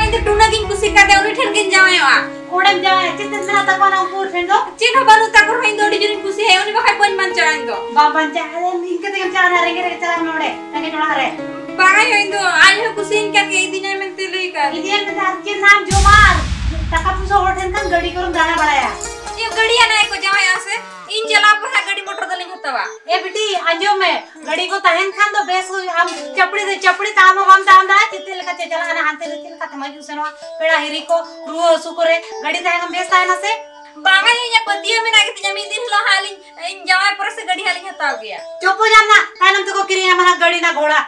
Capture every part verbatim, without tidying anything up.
ᱤᱧ ᱫᱚ ᱴᱩᱱᱟᱹ ᱜᱤᱧ ᱠᱩᱥᱤ ᱠᱟᱫᱮᱭᱟ, ᱩᱱᱤ ᱴᱷᱮᱱ ᱜᱤᱧ ᱡᱟᱶᱟᱭᱚᱜᱼᱟ᱾ ᱚᱸᱰᱮᱢ ᱡᱟᱶᱟᱭᱟ? ᱪᱮᱫ ᱢᱮᱱᱟᱜ ᱛᱟᱠᱚᱣᱟ ᱚᱱᱟ ᱩᱱᱠᱩ ᱴᱷᱮᱱ ᱫᱚ? ᱪᱮᱫ ᱦᱚᱸ ᱵᱟᱹᱱᱩᱜ ᱛᱟᱠᱚ ᱨᱮᱦᱚᱸ ᱤᱧ ᱫᱚ ᱟᱹᱰᱤ ᱡᱳᱨᱤᱧ ᱠᱩᱥᱤᱭᱟᱭᱟ, ᱩᱱᱤ ᱵᱟᱠᱷᱟᱡ ᱵᱟᱹᱧ ᱵᱟᱧᱪᱟᱜᱼᱟ ᱤᱧ ᱫᱚ᱾ ᱵᱟᱢ ᱵᱟᱧᱪᱟᱜᱼᱟ, ᱤᱱᱠᱟᱹ ᱛᱮᱜᱮᱢ ᱪᱟᱞᱟᱜᱼᱟ, ᱨᱮᱸᱜᱮᱡ ᱨᱮᱜᱮ ᱪᱟᱞᱟᱜ ᱢᱮ ᱚᱸᱰᱮ, ᱨᱮᱸᱜᱮᱡ ᱚᱲᱟᱜ ᱨᱮ᱾ ᱵᱟᱝᱟ ᱭᱳ, ᱤᱧ ᱫᱚ ᱟᱡ ᱦᱚᱸ ᱠᱩᱥᱤᱭᱟᱹᱧ ᱠᱟᱱ ᱜᱮᱭᱟ, ᱤᱫᱤᱧᱟᱭ ᱢᱮᱱᱛᱮ ᱞᱟᱹᱭ ᱠᱟᱫ᱾ ᱤᱫᱤᱭᱟᱭ ᱢᱮᱱᱛᱮ ᱟᱨ ᱪᱮᱫ ᱱᱟᱢ ᱡᱚᱢᱟ? ᱟᱨ ᱴᱟᱠᱟ ᱯᱩᱭᱥᱟᱹ ᱦᱚᱲ ᱴᱷᱮᱱ ᱠᱷᱟᱱ ᱜᱟᱹᱰᱤ ᱠᱚᱨᱮᱢ ᱫᱟᱬᱟ ᱵᱟᱲᱟᱭᱟ᱾ ᱪᱮᱫ ᱜᱟᱹᱰᱤ ᱟᱱᱟᱭ ᱠᱚ ᱡᱟᱶᱟᱭᱚᱜᱼᱟ ᱥᱮ? ᱤᱧ ᱪᱟᱞᱟᱣ ᱯᱚᱨᱮ ᱜᱟᱹᱰᱤ ᱢᱚᱴᱚᱨ ᱫᱚᱞᱤᱧ ᱦᱟᱛᱟᱣᱟ᱾ ᱮ ᱵᱤᱴᱤ, ᱟᱸᱡᱚᱢ ᱢᱮ, ᱜᱟᱹᱰᱤ ᱠᱚ ᱛᱟᱦᱮᱱ ᱠᱷᱟᱱ ᱫᱚ ᱵᱮᱥ ᱦᱩᱭᱩᱜᱼᱟ᱾ ᱟᱢ ᱪᱟᱯᱲᱤ ᱫᱚ ᱪᱟᱯᱲᱤ ᱛᱟᱲᱟᱢ ᱦᱚᱸ ᱵᱟᱢ ᱛᱟᱲᱟᱢ ᱫᱟᱲᱮᱭᱟᱜᱼᱟ, ᱪᱮᱫ ᱞᱮᱠᱟ ᱪᱮ ᱪᱟᱞᱟᱜ ᱠᱟᱱᱟ ᱦᱟᱱᱛᱮ ᱫᱚ ᱪᱮᱫ ᱞᱮᱠᱟ ᱛᱮᱢ ᱦᱤᱡᱩᱜ ᱥᱮᱱᱚᱜᱼᱟ? ᱯᱮᱲᱟ ᱦᱤᱨᱤ ᱠᱚ, ᱨᱩᱣᱟᱹ ᱦᱟᱹᱥᱩ ᱠᱚᱨᱮ ᱜᱟᱹᱰᱤ ᱛᱟᱦᱮᱸ ᱠᱷᱟᱱ ᱵᱮᱥ ᱛᱟᱦᱮᱱᱟ ᱥᱮ? ᱵᱟᱝᱟ, ᱤᱧᱟᱹᱜ ᱯᱟᱹᱛᱭᱟᱹᱣ ᱢᱮᱱᱟᱜ ᱜᱮᱛᱤᱧᱟ, ᱢᱤᱫ ᱫᱤᱱ ᱦᱤᱞᱳᱜ ᱦᱟᱸᱜ ᱞᱤᱧ, ᱤᱧ ᱡᱟᱶᱟᱭ ᱯᱚᱨᱮ ᱥᱮ ᱜᱟᱹᱰᱤ ᱦᱟᱸᱜ ᱞᱤᱧ ᱦᱟᱛᱟᱣ ᱜᱮᱭᱟ᱾ ᱪᱚᱯᱚ ᱧᱟᱢ ᱱᱟ, ᱛᱟᱭᱱᱚᱢ ᱛᱮᱠᱚ ᱠᱤᱨᱤᱧ ᱟᱢᱟ ᱱᱟᱜ ᱜᱟᱹᱰᱤ ᱱᱟ ᱜᱷᱚᱲᱟ᱾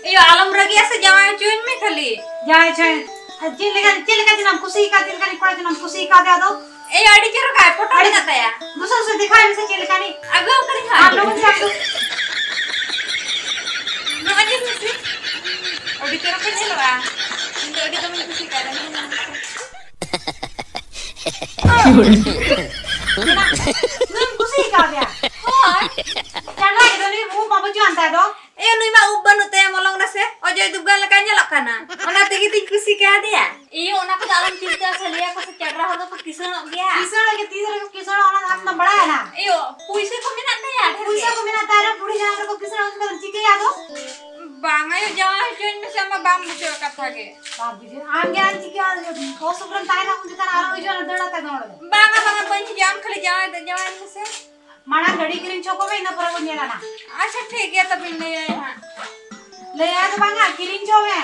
ᱮᱭᱳ, ᱟᱞᱚᱢ ᱨᱟᱹᱜᱤᱜᱼᱟ ᱥᱮ, ᱡᱟᱶᱟᱭ ᱦᱚᱪᱚᱧ ᱢᱮ ᱠᱷᱟᱹᱞᱤ᱾ ᱡᱟᱶᱟᱭ ᱦᱚᱪᱚᱭ᱾ ᱟᱨ ᱪᱮᱫ ᱞᱮᱠᱟ, ᱪᱮᱫ ᱞᱮᱠᱟ ᱪᱮᱱᱟᱢ ᱠᱩᱥᱤ ᱟᱠᱟᱫ, ᱪᱮᱫ ᱞᱮᱠᱟᱱᱤᱡ ᱠᱚᱲᱟ ᱪᱮᱱᱟᱢ ᱠᱩᱥᱤ ᱟᱠᱟᱫᱮᱭᱟ ᱟᱫᱚ? ᱮᱭᱳ, ᱟᱹᱰᱤ ᱪᱮᱦᱨᱟ ᱠᱟᱭ, ᱯᱚᱴᱟ ᱟᱹᱰᱤ ᱢᱮᱱᱟᱜ ᱛᱟᱭᱟ᱾ ᱫᱩᱥᱨᱟ ᱥᱮᱫ ᱫᱮᱠᱷᱟᱣ ᱢᱮᱥᱮ ᱪᱮᱫ ᱞᱮᱠᱟᱱᱤᱡ᱾ ᱟᱹᱜᱩ ᱟᱢ ᱠᱟᱹᱱᱟᱹᱧ ᱦᱟᱸᱜ᱾ ᱟᱨ ᱞᱚᱜᱚᱱ ᱪᱟᱞᱟᱜ ᱫᱚ᱾ ᱱᱚᱜᱼᱚᱭ ᱧᱮᱞ ᱢᱮᱥᱮ, ᱟᱹᱰᱤ ᱪᱮᱦᱨᱟ ᱠᱚ ᱧᱮᱞᱚᱜᱼᱟ᱾ ᱤᱧ ᱫᱚ ᱟᱹᱰᱤ ᱫᱚᱢᱮᱧ ᱠᱩᱥᱤ ᱠᱟᱭᱟ᱾ ᱱᱩᱭᱮᱢ ᱠᱩᱥᱤ ᱠᱟᱣᱫᱮᱭᱟ? ᱦᱳᱭ᱾ ᱪᱟᱸᱫᱟ ᱜᱮ ᱫᱚ ᱱᱩᱭ ᱩᱵ ᱢᱟ ᱵᱟᱹᱪᱩᱜ ᱟᱱ ᱛᱟᱭ ᱫᱚ᱾ ᱮ, ᱱᱩᱭ ᱢᱟ ᱩᱵ ᱵᱟᱹᱱᱩᱜ ᱛᱟᱭᱟ, ᱢᱚᱞᱚᱝ ᱱᱟᱥᱮ ᱚᱡᱚᱭ ᱫᱩᱜᱟᱱ ᱞᱮᱠᱟᱭ ᱧᱮᱞᱚᱜ ᱠᱟᱱᱟ᱾ ᱚᱱᱟ ᱛᱮᱜᱮ ᱛᱤᱧ ᱠᱩᱥᱤ ᱠᱟᱣᱫᱮᱭᱟ᱾ ᱤᱭᱟᱹ, ᱚᱱᱟ ᱠᱚᱫᱚ ᱟᱞᱚᱢ ᱪᱤᱱᱛᱟᱹᱜᱼᱟ ᱥᱮ, ᱞᱟᱹᱭᱟ ᱠᱚ ᱥᱮ ᱪᱟᱰᱨᱟ ᱦᱚᱲ ᱫᱚᱠᱚ ᱠᱤᱥᱟᱹᱬᱚᱜ ᱜᱮᱭᱟ᱾ ᱠᱤᱥᱟᱹᱬ ᱜᱮ, ᱛᱤᱥ ᱨᱮᱠᱚ ᱠᱤᱥᱟᱹᱬᱚᱜᱼᱟ, ᱚᱱᱟ ᱫᱚ ᱟᱢ ᱫᱚᱢ ᱵᱟᱲᱟᱭᱟ ᱱᱟ? ᱤᱭᱟᱹ, ᱯᱩᱭᱥᱟᱹ ᱠᱚ ᱢᱮᱱᱟᱜ ᱛᱟᱭᱟ ᱰᱷᱮᱨ ᱯᱩᱭᱥᱟᱹ ᱜᱮ᱾ ᱠᱚ ᱢᱮᱱᱟᱜ ᱛᱟᱭᱟ, ᱵᱩᱲᱦᱤ ᱡᱟᱶᱟᱭ ᱨᱮᱠᱚ ᱠᱤᱥᱟᱹᱬᱚᱜᱼᱟ, ᱩᱱ ᱡᱚᱠᱷᱚᱱ ᱪᱤᱠᱟᱹᱭᱟ ᱟᱫᱚ? ᱵᱟᱝ ᱟᱭᱳ, ᱡᱟᱶᱟᱭ ᱦᱚᱪᱚᱧ ᱢᱮᱥᱮ, ᱟᱢ ᱢᱟ ᱵᱟᱢ ᱵᱩᱡᱷᱟᱹᱣ ᱠᱟᱛᱷᱟ ᱜᱮ᱾ ᱵᱟᱢ ᱵᱩᱡᱷᱟᱹᱣ? ᱟᱢ ᱜᱮ ᱟᱢ ᱪᱤᱠᱟᱹ ᱚᱥᱩᱠ ᱨᱮᱢ ᱛᱟᱦᱮᱱᱟ, ᱩᱱ ᱡᱚᱠᱷᱚᱱ ᱟᱨᱚ ᱦᱤᱡᱩᱜᱼᱟ, ᱫᱟᱹᱲ ᱟᱛᱮ ᱫᱚ ᱚᱸᱰᱮ ᱫᱚ᱾ ᱵᱟᱝᱟ, ᱵᱟᱝᱟ, ᱵᱟᱹᱧ ᱦᱤᱡᱩᱜᱼᱟ, ᱟᱢ ᱠᱷᱟᱹᱞᱤ ᱡᱟᱶᱟᱭ ᱫᱚ ᱡᱟᱶᱟᱭ ᱢᱮᱥᱮ᱾ ᱢᱟᱲᱟᱝ ᱜᱟᱹᱰᱤ ᱠᱤᱨᱤᱧ ᱦᱚᱪᱚ ᱠᱚᱢᱮ, ᱤᱱᱟᱹ ᱯᱚᱨᱮ ᱵᱚᱱ ᱧᱮᱞᱟ ᱱᱟ᱾ ᱟᱪᱪᱷᱟ, ᱴᱷᱤᱠ ᱜᱮᱭᱟ, ᱛᱚᱵᱮᱧ ᱞᱟᱹᱭᱟᱭᱟ ᱦᱟᱸᱜ᱾ ᱞᱟᱹᱭᱟᱭ ᱫᱚ ᱵᱟᱝᱟ, ᱠᱤᱨᱤᱧ ᱦᱚᱪᱚ ᱢᱮ᱾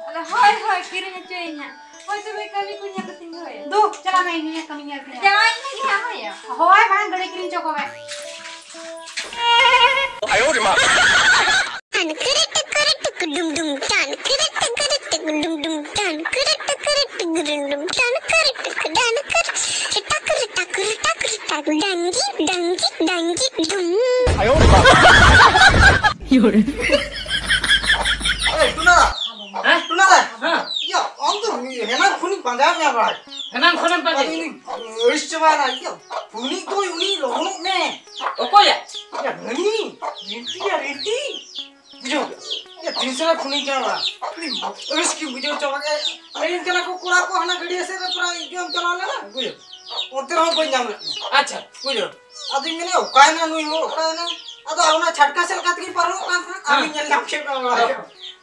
ᱟᱫᱚ ᱦᱳᱭ, ᱦᱳᱭ, ᱠᱤᱨᱤᱧ ᱦᱚᱪᱚᱭᱟᱹᱧ ᱦᱟᱸᱜ᱾ ᱦᱳᱭ, ᱛᱚᱵᱮ ᱠᱟᱹᱢᱤ ᱠᱚ ᱧᱮᱞ ᱠᱟᱛᱮᱧ ᱫᱚᱦᱚᱭᱟ᱾ ᱫᱩ, ᱪᱟᱞᱟᱜ ᱢᱮ, ᱤᱧ ᱦᱚᱸ ᱠᱟᱹᱢᱤ ᱧᱮᱞ ᱠᱟᱹᱧ᱾ ᱡᱟᱶᱟᱭ ᱤᱧ ᱞᱟᱹᱜᱤᱫ ᱦᱟᱸᱜ, ᱦᱳᱭ᱾ ᱦᱳᱭ, ᱢᱟᱲᱟᱝ ᱜᱟᱹᱰᱤ ᱠᱤᱨᱤᱧ ᱦᱚᱪᱚ ᱠᱚᱢᱮ᱾ ᱴᱟᱱ ᱠᱤᱨᱤ ᱴᱤᱠᱤᱨᱤ ᱴᱤᱠᱤ ᱰᱩᱢ ᱰᱩᱢ, ᱴᱟᱱ ᱠᱤᱨᱤ ᱴᱤᱠᱤᱨᱤ ᱴᱤᱠᱤ ᱰᱩᱢ ᱰᱩᱢ, ᱴᱟᱱ ᱠᱤᱨᱤ ᱴᱤᱠᱤᱨᱤ ᱴᱤᱠᱤ ᱰᱩᱢ ᱰᱩᱢ, ᱴᱟᱱ ᱠᱤᱨᱤ ᱴᱤᱠᱤ ᱰᱟᱱ ᱠᱤᱨᱤ, ᱴᱟᱠ ᱨᱤ ᱴᱟᱠ ᱨᱤ ᱴᱟᱠ ᱨᱤ ᱴᱟᱠ, ᱰᱟᱝᱜᱤ ᱰᱟᱝᱜᱤ ᱰᱟᱝᱜᱤ ᱰᱩᱢ᱾ ᱮᱭ, ᱴᱩᱱᱟ! ᱦᱮᱸ? ᱴᱩᱱᱟ ᱫᱟ! ᱦᱮᱸ? ᱤᱭᱟᱹ, ᱟᱢ ᱫᱚ ᱦᱮᱱᱟᱝ ᱠᱷᱚᱱᱤᱧ ᱯᱟᱸᱡᱟᱭᱮᱫ ᱢᱮᱭᱟ ᱵᱷᱟᱭ᱾ ᱦᱮᱱᱟᱝ ᱠᱷᱚᱱᱮᱢ ᱯᱟᱸᱡᱟᱭᱮᱫ ᱟᱫᱚ ᱤᱧ ᱟᱹᱲᱤᱥ ᱪᱟᱵᱟᱭᱮᱱᱟ᱾ ᱤᱭᱟᱹ, ᱩᱱᱤ ᱫᱚ ᱩᱱᱤ ᱞᱚᱜᱚᱱᱚᱜ ᱢᱮ᱾ ᱚᱠᱚᱭᱟ? ᱤᱭᱟᱹ, ᱦᱟᱹᱱᱤ, ᱨᱤᱱᱴᱤᱭᱟ, ᱨᱤᱱᱴᱤ᱾ ᱵᱩᱡᱷᱟᱹᱣ ᱠᱮᱫᱟ? ᱤᱭᱟᱹ, ᱛᱤᱱ ᱥᱮ ᱯᱷᱳᱱᱤᱧ ᱠᱟᱱᱟ ᱚᱲᱟᱜ᱾ ᱨᱟᱹᱥᱠᱟᱹᱧ ᱵᱩᱡᱷᱟᱹᱣ ᱪᱟᱵᱟ ᱠᱮᱫ᱾ ᱟᱹᱞᱤᱧ ᱠᱟᱱᱟ ᱠᱚ ᱠᱚᱲᱟ ᱠᱚ ᱦᱟᱱᱟ ᱜᱟᱹᱰᱭᱟᱹ ᱥᱮᱫ ᱨᱮ ᱯᱨᱟᱭ ᱡᱚᱢ ᱪᱟᱞᱟᱣ ᱞᱮᱱᱟ, ᱵᱩᱡᱷᱟᱹᱣ᱾ ᱚᱱᱛᱮ ᱨᱮᱦᱚᱸ ᱵᱟᱹᱧ ᱧᱟᱢ ᱞᱮᱫ ᱢᱮᱭᱟ᱾ ᱟᱪᱪᱷᱟ᱾ ᱵᱩᱡᱷᱟᱹᱣ᱾ ᱟᱫᱚᱧ ᱢᱮᱱᱟ, "ᱚᱠᱟᱭᱮᱱᱟ ᱱᱩᱭ ᱦᱚᱲ, ᱚᱠᱟᱭᱮᱱᱟ?" ᱟᱫᱚ ᱚᱱᱟ ᱪᱷᱟᱴᱠᱟ ᱥᱮᱫ ᱞᱮᱠᱟ ᱛᱮᱜᱤᱧ ᱯᱟᱨᱚᱢᱚᱜ ᱠᱟᱱ ᱛᱟᱦᱮᱸᱫ, ᱟᱢᱤᱧ ᱦᱮᱸ᱾ ᱧᱮᱞ ᱧᱟᱢ ᱠᱮᱫ ᱢᱮᱭᱟ ᱚᱲᱟᱜ ᱨᱮ᱾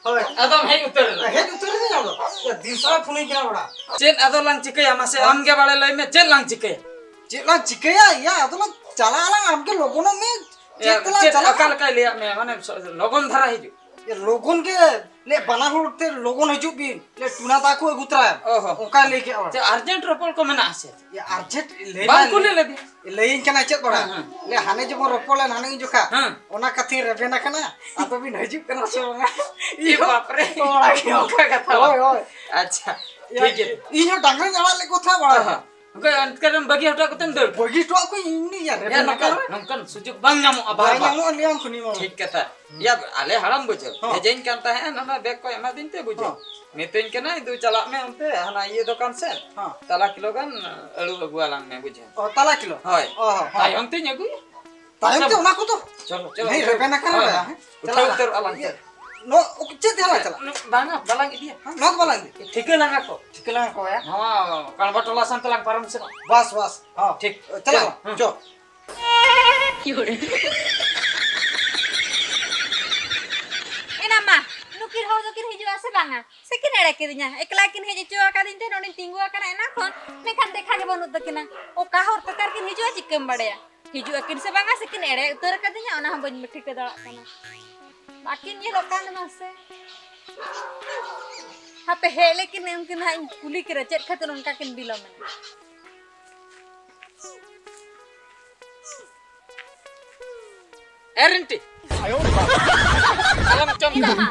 ᱦᱳᱭ᱾ ᱟᱫᱚᱢ ᱦᱮᱡ ᱩᱛᱟᱹᱨ ᱮᱱᱟ? ᱦᱮᱡ ᱩᱛᱟᱹᱨ ᱮᱱᱟᱹᱧ ᱟᱫᱚ᱾ ᱫᱤᱱ ᱥᱟᱨᱟ ᱯᱷᱳᱱᱤᱧ ᱠᱟᱱᱟ ᱚᱲᱟᱜ᱾ ᱪᱮᱫ ᱟᱫᱚ ᱞᱟᱝ ᱪᱤᱠᱟᱹᱭᱟ? ᱢᱟᱥᱮ ᱦᱮᱸ? ᱟᱢ ᱜᱮ ᱵᱟᱲᱟᱭ ᱞᱟᱹᱭ ᱢᱮ, ᱪᱮᱫ ᱞᱟᱝ ᱪᱤᱠᱟᱹᱭᱟ? ᱪᱮᱫ ᱞᱟᱝ ᱪᱤᱠᱟᱹᱭᱟ? ᱤᱭᱟᱹ, ᱟᱫᱚ ᱞᱟᱝ ᱪᱟᱞᱟᱜ ᱟᱞᱟᱝ, ᱟᱢ ᱜᱮ ᱞᱚᱜᱚᱱᱚᱜ ᱢᱮ᱾ ᱪᱮᱫ ᱮ, ᱛᱮᱞᱟᱝ ᱪᱮᱫ, ᱪᱟᱞᱟᱜᱼᱟ? ᱚᱠᱟ ᱞᱮᱠᱟᱭ ᱞᱟᱹᱭᱟᱫ ᱢᱮᱭᱟ? ᱢᱟᱱᱮ, ᱞᱚᱜᱚᱱ ᱫᱷᱟᱨᱟ ᱦᱤᱡᱩᱜ᱾ ᱮ, ᱞᱚᱜᱚᱱ ᱜᱮ, ᱞᱮ ᱵᱟᱱᱟ ᱦᱚᱲ ᱛᱮ ᱞᱚᱜᱚᱱ ᱦᱤᱡᱩᱜ ᱵᱤᱱ, ᱞᱮ ᱴᱩᱱᱟ ᱫᱟ ᱠᱚ ᱟᱹᱜᱩ ᱛᱚᱨᱟᱭᱟ᱾ ᱚ ᱦᱚᱸ᱾ ᱚᱱᱠᱟᱭ ᱞᱟᱹᱭ ᱠᱮᱜᱼᱟ ᱚᱲᱟᱜ᱾ ᱪᱮᱫ urgent ᱨᱚᱯᱚᱲ ᱠᱚ ᱢᱮᱱᱟᱜᱼᱟ ᱥᱮ? ᱮ, urgent ᱞᱟᱹᱭ ᱵᱟᱝ ᱢᱟ ᱠᱩᱞᱤ ᱞᱟᱹᱭ, ᱞᱮᱫᱮ᱾ ᱞᱟᱹᱭᱟᱹᱧ ᱠᱟᱱᱟ ᱪᱮᱫ ᱵᱟᱲᱟ? ᱦᱮᱸ, ᱦᱮᱸ᱾ ᱞᱮ ᱦᱟᱱᱮ ᱡᱮᱢᱚᱱ ᱨᱚᱯᱚᱲ ᱞᱮᱱ ᱦᱟᱱᱮ ᱡᱚᱠᱷᱟ, ᱦᱮᱸ᱾ ᱚᱱᱟ ᱠᱟᱛᱷᱟᱧ ᱨᱮᱵᱮᱱ ᱟᱠᱟᱱᱟ, ᱟᱫᱚ ᱵᱤᱱ ᱦᱤᱡᱩᱜ ᱠᱟᱱᱟ ᱥᱮ ᱵᱟᱝᱟ? ᱮ ᱵᱟᱯ ᱨᱮ᱾ ᱚᱲᱟᱜ ᱜᱮ᱾ ᱚᱱᱠᱟ ᱠᱟᱛᱷᱟ ᱦᱳᱭ, ᱵᱟᱝ? ᱦᱳᱭ᱾ ᱟᱪᱪᱷᱟ, ᱤᱭᱟᱹ, ᱴᱷᱤᱠ ᱜᱮᱭᱟ᱾ ᱤᱧ ᱦᱚᱸ ᱰᱟᱝᱨᱤᱧ ᱟᱲᱟᱜ ᱞᱮᱫ ᱠᱚ ᱛᱟᱦᱮᱸᱫ ᱚᱲᱟᱜ ᱨᱮ᱾ ᱦᱚᱸ᱾ ᱚᱱᱠᱟ ᱚᱱᱛᱮ ᱨᱮᱢ ᱵᱟᱹᱜᱤ ᱦᱚᱴᱚ ᱠᱟᱛᱮᱢ ᱫᱟᱹᱲ? ᱵᱟᱹᱜᱤ ᱦᱚᱴᱚᱣᱟᱜ ᱠᱚᱣᱟᱧ ᱤᱧ ᱫᱚ, ᱭᱟ, ᱭᱟ, ᱨᱮᱵᱮᱱ ᱱᱚᱝᱠᱟᱱ, ᱟᱠᱟᱱᱟ᱾ ᱱᱚᱝᱠᱟᱱ ᱥᱩᱡᱳᱜᱽ ᱵᱟᱝ ᱧᱟᱢᱚᱜᱼᱟ ᱵᱟᱨ ᱵᱟᱭ ᱵᱟᱨ᱾ ᱧᱟᱢᱚᱜᱼᱟ, ᱞᱟᱹᱭᱟᱢ ᱠᱟᱹᱱᱟᱹᱧ ᱢᱟ᱾ ᱴᱷᱤᱠ ᱠᱟᱛᱷᱟ᱾ ᱦᱩᱸ᱾ ᱭᱟ, ᱟᱞᱮ ᱦᱟᱲᱟᱢ ᱵᱩᱡᱷᱟᱹᱣ, ᱦᱚᱸ᱾ ᱦᱮᱡᱮᱧ ᱠᱟᱱ ᱛᱟᱦᱮᱸᱫ, ᱚᱱᱟ ᱵᱮᱜᱽ ᱠᱚ ᱮᱢᱟᱫᱤᱧ ᱛᱮ, ᱵᱩᱡᱷᱟᱹᱣ᱾ ᱦᱚᱸ᱾ ᱢᱤᱛᱟᱹᱧ ᱠᱟᱱᱟᱭ, "ᱫᱩ ᱪᱟᱞᱟᱜ ᱢᱮ ᱚᱱᱛᱮ, ᱦᱟᱱᱟ ᱤᱭᱟᱹ ᱫᱚᱠᱟᱱ ᱥᱮᱫ᱾ ᱦᱚᱸ᱾ ᱛᱟᱞᱟ ᱠᱤᱞᱳ ᱜᱟᱱ ᱟᱹᱞᱩ ᱟᱹᱜᱩᱣᱟᱞᱟᱝ ᱢᱮ", ᱵᱩᱡᱷᱟᱹᱣ᱾ ᱚ, ᱛᱟᱞᱟ ᱠᱤᱞᱳ? ᱦᱳᱭ᱾ ᱚ, ᱦᱚᱸ, ᱦᱚᱸ᱾ ᱛᱟᱭᱚᱢ ᱛᱤᱧ ᱟᱹᱜᱩᱭᱟ᱾ ᱛᱟᱭᱚᱢ ᱛᱮ ᱪᱚᱞᱚ᱾ ᱚᱱᱟ ᱠᱚᱫᱚ᱾ ᱪᱚᱞᱚ, ᱪᱚᱞᱚ, ᱱᱤᱭᱟᱹ ᱩᱴᱷᱟᱹᱣ᱾ ᱨᱮᱵᱮᱱ ᱟᱠᱟᱱᱟ ᱦᱳᱭ, ᱵᱮᱱ, ᱦᱳᱭ᱾ ᱦᱮᱸ? ᱩᱴᱷᱟᱹᱣ ᱪᱟᱞᱟᱜ ᱩᱛᱟᱹᱨᱚᱜ ᱟᱞᱟᱝ ᱤᱭᱟᱹ, ᱪᱮᱫ? ᱱᱚᱣᱟ, ᱪᱮᱫ ᱛᱮ ᱦᱟᱸᱜ ᱞᱟᱝ ᱪᱟᱞᱟᱜ? ᱦᱮᱸ, ᱵᱟᱝᱟ, ᱵᱟᱞᱟᱝ ᱤᱫᱤᱭᱟ᱾ ᱦᱮᱸ, ᱱᱚᱣᱟ ᱫᱚ ᱵᱟᱞᱟᱝ ᱤᱫᱤᱭᱟ᱾ ᱴᱷᱤᱠᱟᱹ ᱞᱟᱝᱟ ᱠᱚ᱾ ᱴᱷᱤᱠᱟᱹ ᱞᱟᱝᱟ ᱠᱚ, ᱭᱟ᱾ ᱱᱚᱣᱟ ᱠᱟᱲᱵᱟ ᱴᱚᱞᱟ ᱥᱮᱱ ᱛᱮᱞᱟᱝ ᱯᱟᱨᱚᱢ ᱥᱮᱱᱚᱜᱼᱟ᱾ ᱵᱟᱥ, ᱵᱟᱥ᱾ ᱦᱚᱸ᱾ ᱴᱷᱤᱠ᱾ ᱪᱟᱞᱟᱜ ᱪᱚᱞᱚ, ᱟᱞᱟᱝ᱾ ᱦᱩᱸ᱾ ᱪᱚ᱾ ᱮᱱᱟ ᱢᱟ, ᱱᱩᱠᱤᱱ ᱦᱚᱲ ᱫᱚᱠᱤᱱ ᱦᱤᱡᱩᱜᱼᱟ ᱥᱮ ᱵᱟᱝᱟ? ᱥᱮ ᱠᱤᱱ ᱮᱲᱮ ᱠᱤᱫᱤᱧᱟ? ᱮᱠᱞᱟ ᱠᱤᱱ ᱦᱮᱡ ᱦᱚᱪᱚ ᱟᱠᱟᱫᱤᱧ ᱛᱮ ᱱᱚᱰᱮᱧ ᱛᱤᱸᱜᱩ ᱟᱠᱟᱱᱟ ᱮᱱᱟ ᱠᱷᱚᱱ, ᱢᱮᱱᱠᱷᱟᱱ ᱫᱮᱠᱷᱟ ᱜᱮ ᱵᱟᱹᱱᱩᱜ ᱛᱟᱹᱠᱤᱱᱟ᱾ ᱚᱠᱟ ᱦᱚᱨ ᱛᱮ ᱛᱟᱨ ᱠᱤᱱ ᱦᱤᱡᱩᱜᱼᱟ ᱪᱤᱠᱟᱹᱢ ᱵᱟᱲᱟᱭᱟ? ᱦᱤᱡᱩᱜ ᱟᱹᱠᱤᱱ ᱥᱮ ᱵᱟᱝᱟ ᱥᱮ ᱠᱤᱱ ᱮᱲᱮ ᱩᱛᱟᱹᱨ ᱟᱠᱟᱫᱤᱧᱟ, ᱚᱱᱟ ᱦᱚᱸ ᱵᱟᱹᱧ ᱴᱷᱤᱠᱟᱹ ᱫᱟᱲᱮᱭᱟᱜ ᱠᱟᱱᱟ᱾ ᱵᱟᱹᱠᱤᱱ ᱧᱮᱞᱚᱜ ᱠᱟᱱ ᱫᱚ ᱢᱟᱥᱮ᱾ ᱦᱟᱯᱮ ᱦᱮᱡ ᱞᱮᱠᱤᱱ ᱩᱱᱠᱤᱱ ᱦᱟᱸᱜ ᱤᱧ ᱠᱩᱞᱤ ᱠᱤᱱᱟ ᱪᱮᱫ ᱠᱷᱟᱹᱛᱤᱨ ᱚᱱᱠᱟ ᱠᱤᱱ ᱵᱤᱞᱚᱢ ᱮᱱᱟ᱾ ᱮ ᱨᱤᱱᱴᱤ᱾ ᱟᱞᱚᱢ ᱪᱚᱢᱠᱟᱜᱼᱟ᱾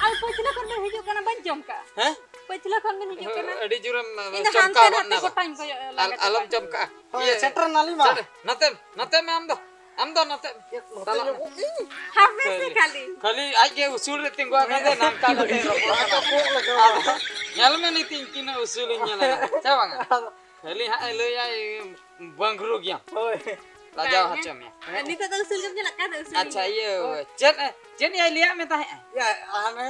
ᱟᱨ ᱯᱟᱹᱪᱷᱞᱟᱹ ᱠᱷᱚᱱ ᱵᱮᱱ ᱦᱤᱡᱩᱜ ᱠᱟᱱᱟ, ᱵᱟᱹᱧ ᱪᱚᱢᱠᱟᱜᱼᱟ᱾ ᱦᱮᱸ? ᱯᱟᱹᱪᱷᱞᱟᱹ ᱠᱷᱚᱱ ᱵᱮᱱ ᱦᱤᱡᱩᱜ ᱠᱟᱱᱟ᱾ ᱟᱹᱰᱤ ᱡᱳᱨᱮᱢ ᱤᱧ ᱫᱚ ᱪᱚᱢᱠᱟᱣ ᱦᱟᱱᱛᱮ ᱜᱚᱫ ᱱᱟᱛᱮ ᱱᱟ ᱵᱟ᱾ ᱜᱚᱴᱟᱧ ᱠᱚᱭᱚᱜ ᱟᱨ ᱞᱟᱜᱟ ᱟᱞᱚᱢ ᱪᱟᱵᱟ᱾ ᱪᱚᱢᱠᱟᱜᱼᱟ᱾ ᱦᱳᱭ, ᱤᱭᱟᱹ, ᱥᱮᱴᱮᱨ ᱱᱟᱞᱤᱧ ᱢᱟ᱾ ᱥᱮᱴᱮᱨ, ᱱᱚᱛᱮ, ᱱᱚᱛᱮ ᱢᱮ ᱟᱢ ᱫᱚ᱾ ᱟᱢ ᱫᱚ ᱱᱚᱛᱮ᱾ ᱱᱚᱛᱮ ᱪᱟᱞᱟᱜ ᱧᱚᱜ ᱢᱮ᱾ ᱤᱧ᱾ ᱦᱟᱯᱮ ᱥᱮ ᱠᱷᱟᱹᱞᱤ᱾ ᱠᱷᱟᱹᱞᱤ ᱟᱡ ᱜᱮ ᱩᱥᱩᱞ ᱨᱮ ᱛᱤᱸᱜᱩ ᱟᱠᱟᱱ ᱛᱮ ᱱᱟᱝᱠᱟ ᱠᱟᱛᱮ ᱨᱚᱯᱚᱲ ᱠᱟᱱᱟ᱾ ᱟᱫᱚ ᱧᱮᱞ ᱢᱮ ᱱᱤᱛ ᱤᱧ ᱛᱤᱱᱟᱹᱜ ᱩᱥᱩᱞᱤᱧ ᱧᱮᱞ ᱮᱱᱟ᱾ ᱥᱮ ᱵᱟᱝᱟ? ᱠᱷᱟᱹᱞᱤ ᱦᱟᱸᱜ ᱮ ᱞᱟᱹᱭᱟ, ᱵᱟᱝᱨᱩ ᱜᱮᱭᱟᱢ᱾ ᱦᱳᱭ᱾ ᱞᱟᱡᱟᱣ ᱦᱚᱪᱚ ᱢᱮᱭᱟ᱾ ᱟᱨ ᱱᱤᱛᱚᱜ ᱫᱚ ᱩᱥᱩᱞ ᱜᱮᱢ ᱧᱮᱞᱚᱜ ᱠᱟᱱ ᱫᱚ ᱩᱥᱩᱞ ᱟᱪᱪᱷᱟ, ᱜᱮ᱾ ᱤᱭᱟᱹ, ᱪᱮᱫ, ᱪᱮᱫ ᱭᱟᱭ ᱞᱟᱹᱭᱟᱜ ᱢᱮ ᱛᱟᱦᱮᱸᱜᱼᱟ? ᱭᱟ, ᱦᱟᱱᱮ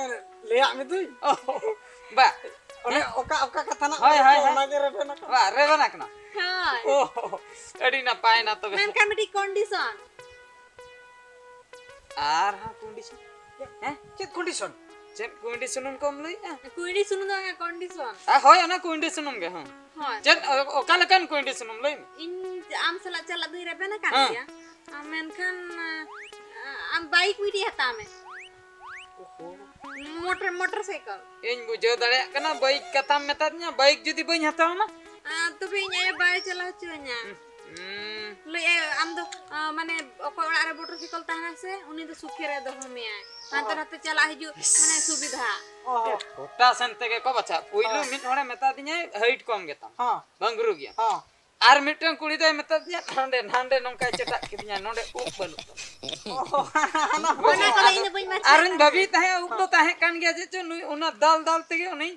ᱞᱟᱹᱭᱟᱜ ᱢᱮ ᱫᱩᱧ᱾ ᱚ, ᱵᱟ᱾ ᱚᱱᱮ ᱦᱮᱸ? ᱚᱠᱟ, ᱚᱠᱟ ᱠᱟᱛᱷᱟ ᱱᱟᱜ ᱦᱳᱭ, ᱦᱳᱭ, ᱦᱳᱭ᱾ ᱚᱱᱟ ᱜᱮ ᱨᱮᱵᱮᱱ ᱟᱠᱟᱱᱟ᱾ ᱵᱟ, ᱨᱮᱵᱮᱱ ᱟᱠᱟᱱᱟ᱾ ᱦᱳᱭ᱾ ᱚ, ᱟᱹᱰᱤ ᱱᱟᱯᱟᱭ ᱮᱱᱟ ᱛᱚᱵᱮ᱾ ᱢᱮᱱᱠᱷᱟᱱ ᱢᱤᱫᱴᱤᱡ condition᱾ ᱟᱨᱦᱚᱸ condition? ᱦᱮᱸ? ᱪᱮᱫ condition? ᱪᱮᱫ ᱠᱩᱸᱭᱰᱤ ᱥᱩᱱᱩᱢ ᱠᱚᱢ ᱞᱟᱹᱭᱮᱜᱼᱟ? ᱠᱩᱸᱭᱰᱤ ᱥᱩᱱᱩᱢ ᱫᱚ ᱵᱟᱝᱟ, condition᱾ ᱟ, ᱦᱳᱭ, ᱚᱱᱟ ᱠᱩᱸᱭᱰᱤ ᱥᱩᱱᱩᱢ ᱜᱮ, ᱦᱚᱸ᱾ ᱦᱳᱭ᱾ ᱪᱮᱫ, ᱚ-, ᱚᱠᱟ ᱞᱮᱠᱟᱱ ᱠᱩᱸᱭᱰᱤ ᱥᱩᱱᱩᱢ ᱞᱟᱹᱭ ᱢᱮ? ᱤᱧ ᱟᱢ ᱥᱟᱞᱟᱜ ᱪᱟᱞᱟᱜ ᱫᱚᱧ ᱨᱮᱵᱮᱱ ᱟᱠᱟᱱ ᱦᱮᱸ᱾ ᱜᱮᱭᱟ᱾ ᱟ, ᱢᱮᱱᱠᱷᱟᱱ, ᱟ, ᱟᱢ bike ᱢᱤᱫᱴᱤᱡ ᱦᱟᱛᱟᱣ ᱢᱮ᱾ ᱳᱦᱳ᱾ Motor, motorcycle᱾ ᱤᱧ ᱵᱩᱡᱷᱟᱹᱣ ᱫᱟᱲᱮᱭᱟᱜ ᱠᱟᱱᱟ, bike ᱠᱟᱛᱷᱟᱢ ᱢᱮᱛᱟᱫᱤᱧᱟ, bike ᱡᱩᱫᱤ ᱵᱟᱹᱧ ᱦᱟᱛᱟᱣ ᱟᱢᱟ? ᱟ, ᱛᱚᱵᱮ ᱤᱧ ᱟᱭᱳ ᱵᱟᱭ ᱪᱟᱞᱟᱣ ᱦᱚᱪᱚᱣᱟᱹᱧᱟ᱾ ᱦᱩᱸ᱾ ᱞᱟᱹᱭᱮᱫᱼᱟᱭ, ᱟᱢ ᱫᱚ, ᱟ, ᱢᱟᱱᱮ, ᱚᱠᱚᱭ ᱚᱲᱟᱜ ᱨᱮ motorcycle ᱛᱟᱦᱮᱱᱟ ᱥᱮ, ᱩᱱᱤ ᱫᱚ ᱥᱩᱠᱷᱮ ᱨᱮ ᱫᱚᱦᱚ ᱢᱮᱭᱟᱭ᱾ ᱦᱟᱱᱛᱮ ᱚ᱾ ᱱᱟᱛᱮ ᱪᱟᱞᱟᱜ ᱦᱤᱡᱩᱜ, ᱢᱟᱱᱮ, ᱥᱩᱵᱤᱫᱷᱟ᱾ ᱚ᱾ ᱜᱚᱴᱟ ᱥᱮᱱ ᱛᱮᱜᱮ ᱠᱚ ᱵᱟᱪᱷᱟ᱾ ᱯᱩᱭᱞᱩ ᱦᱚᱸ᱾ ᱢᱤᱫ ᱦᱚᱲᱮ ᱢᱮᱛᱟ ᱫᱤᱧᱟᱭ, height ᱠᱚᱢ ᱜᱮᱛᱟᱢ᱾ ᱦᱚᱸ᱾ ᱵᱟᱝᱜᱽᱨᱩ ᱜᱮᱭᱟ᱾ ᱦᱚᱸ᱾ ᱟᱨ ᱢᱤᱫᱴᱟᱝ ᱠᱩᱲᱤ ᱫᱚᱭ ᱢᱮᱛᱟ ᱫᱤᱧᱟ, ᱱᱟᱸᱰᱮ, ᱱᱟᱸᱰᱮ ᱱᱚᱝᱠᱟᱭ ᱪᱮᱴᱟᱜ ᱠᱤᱫᱤᱧᱟ, ᱱᱚᱸᱰᱮ ᱩᱵ ᱵᱟᱹᱱᱩᱜ ᱛᱟᱢᱟ᱾ ᱚ, ᱚᱱᱟ ᱵᱩᱡᱷᱟᱹᱣ? ᱚᱱᱟ ᱠᱚᱫᱚ ᱟᱫᱚ ᱤᱧ ᱫᱚ ᱵᱟᱹᱧ ᱵᱟᱪᱷᱟᱣ ᱟᱨᱚᱧ ᱠᱟᱱᱟ᱾ ᱵᱷᱟᱹᱵᱤᱭᱮᱫ ᱛᱟᱦᱮᱸᱫ, ᱩᱵ ᱫᱚ ᱛᱟᱦᱮᱸ ᱠᱟᱱ ᱜᱮᱭᱟ, ᱪᱮᱫ ᱪᱚ ᱱᱩᱭ ᱚᱱᱟ ᱫᱟᱞ ᱫᱟᱞ ᱛᱮᱜᱮ ᱩᱱᱤ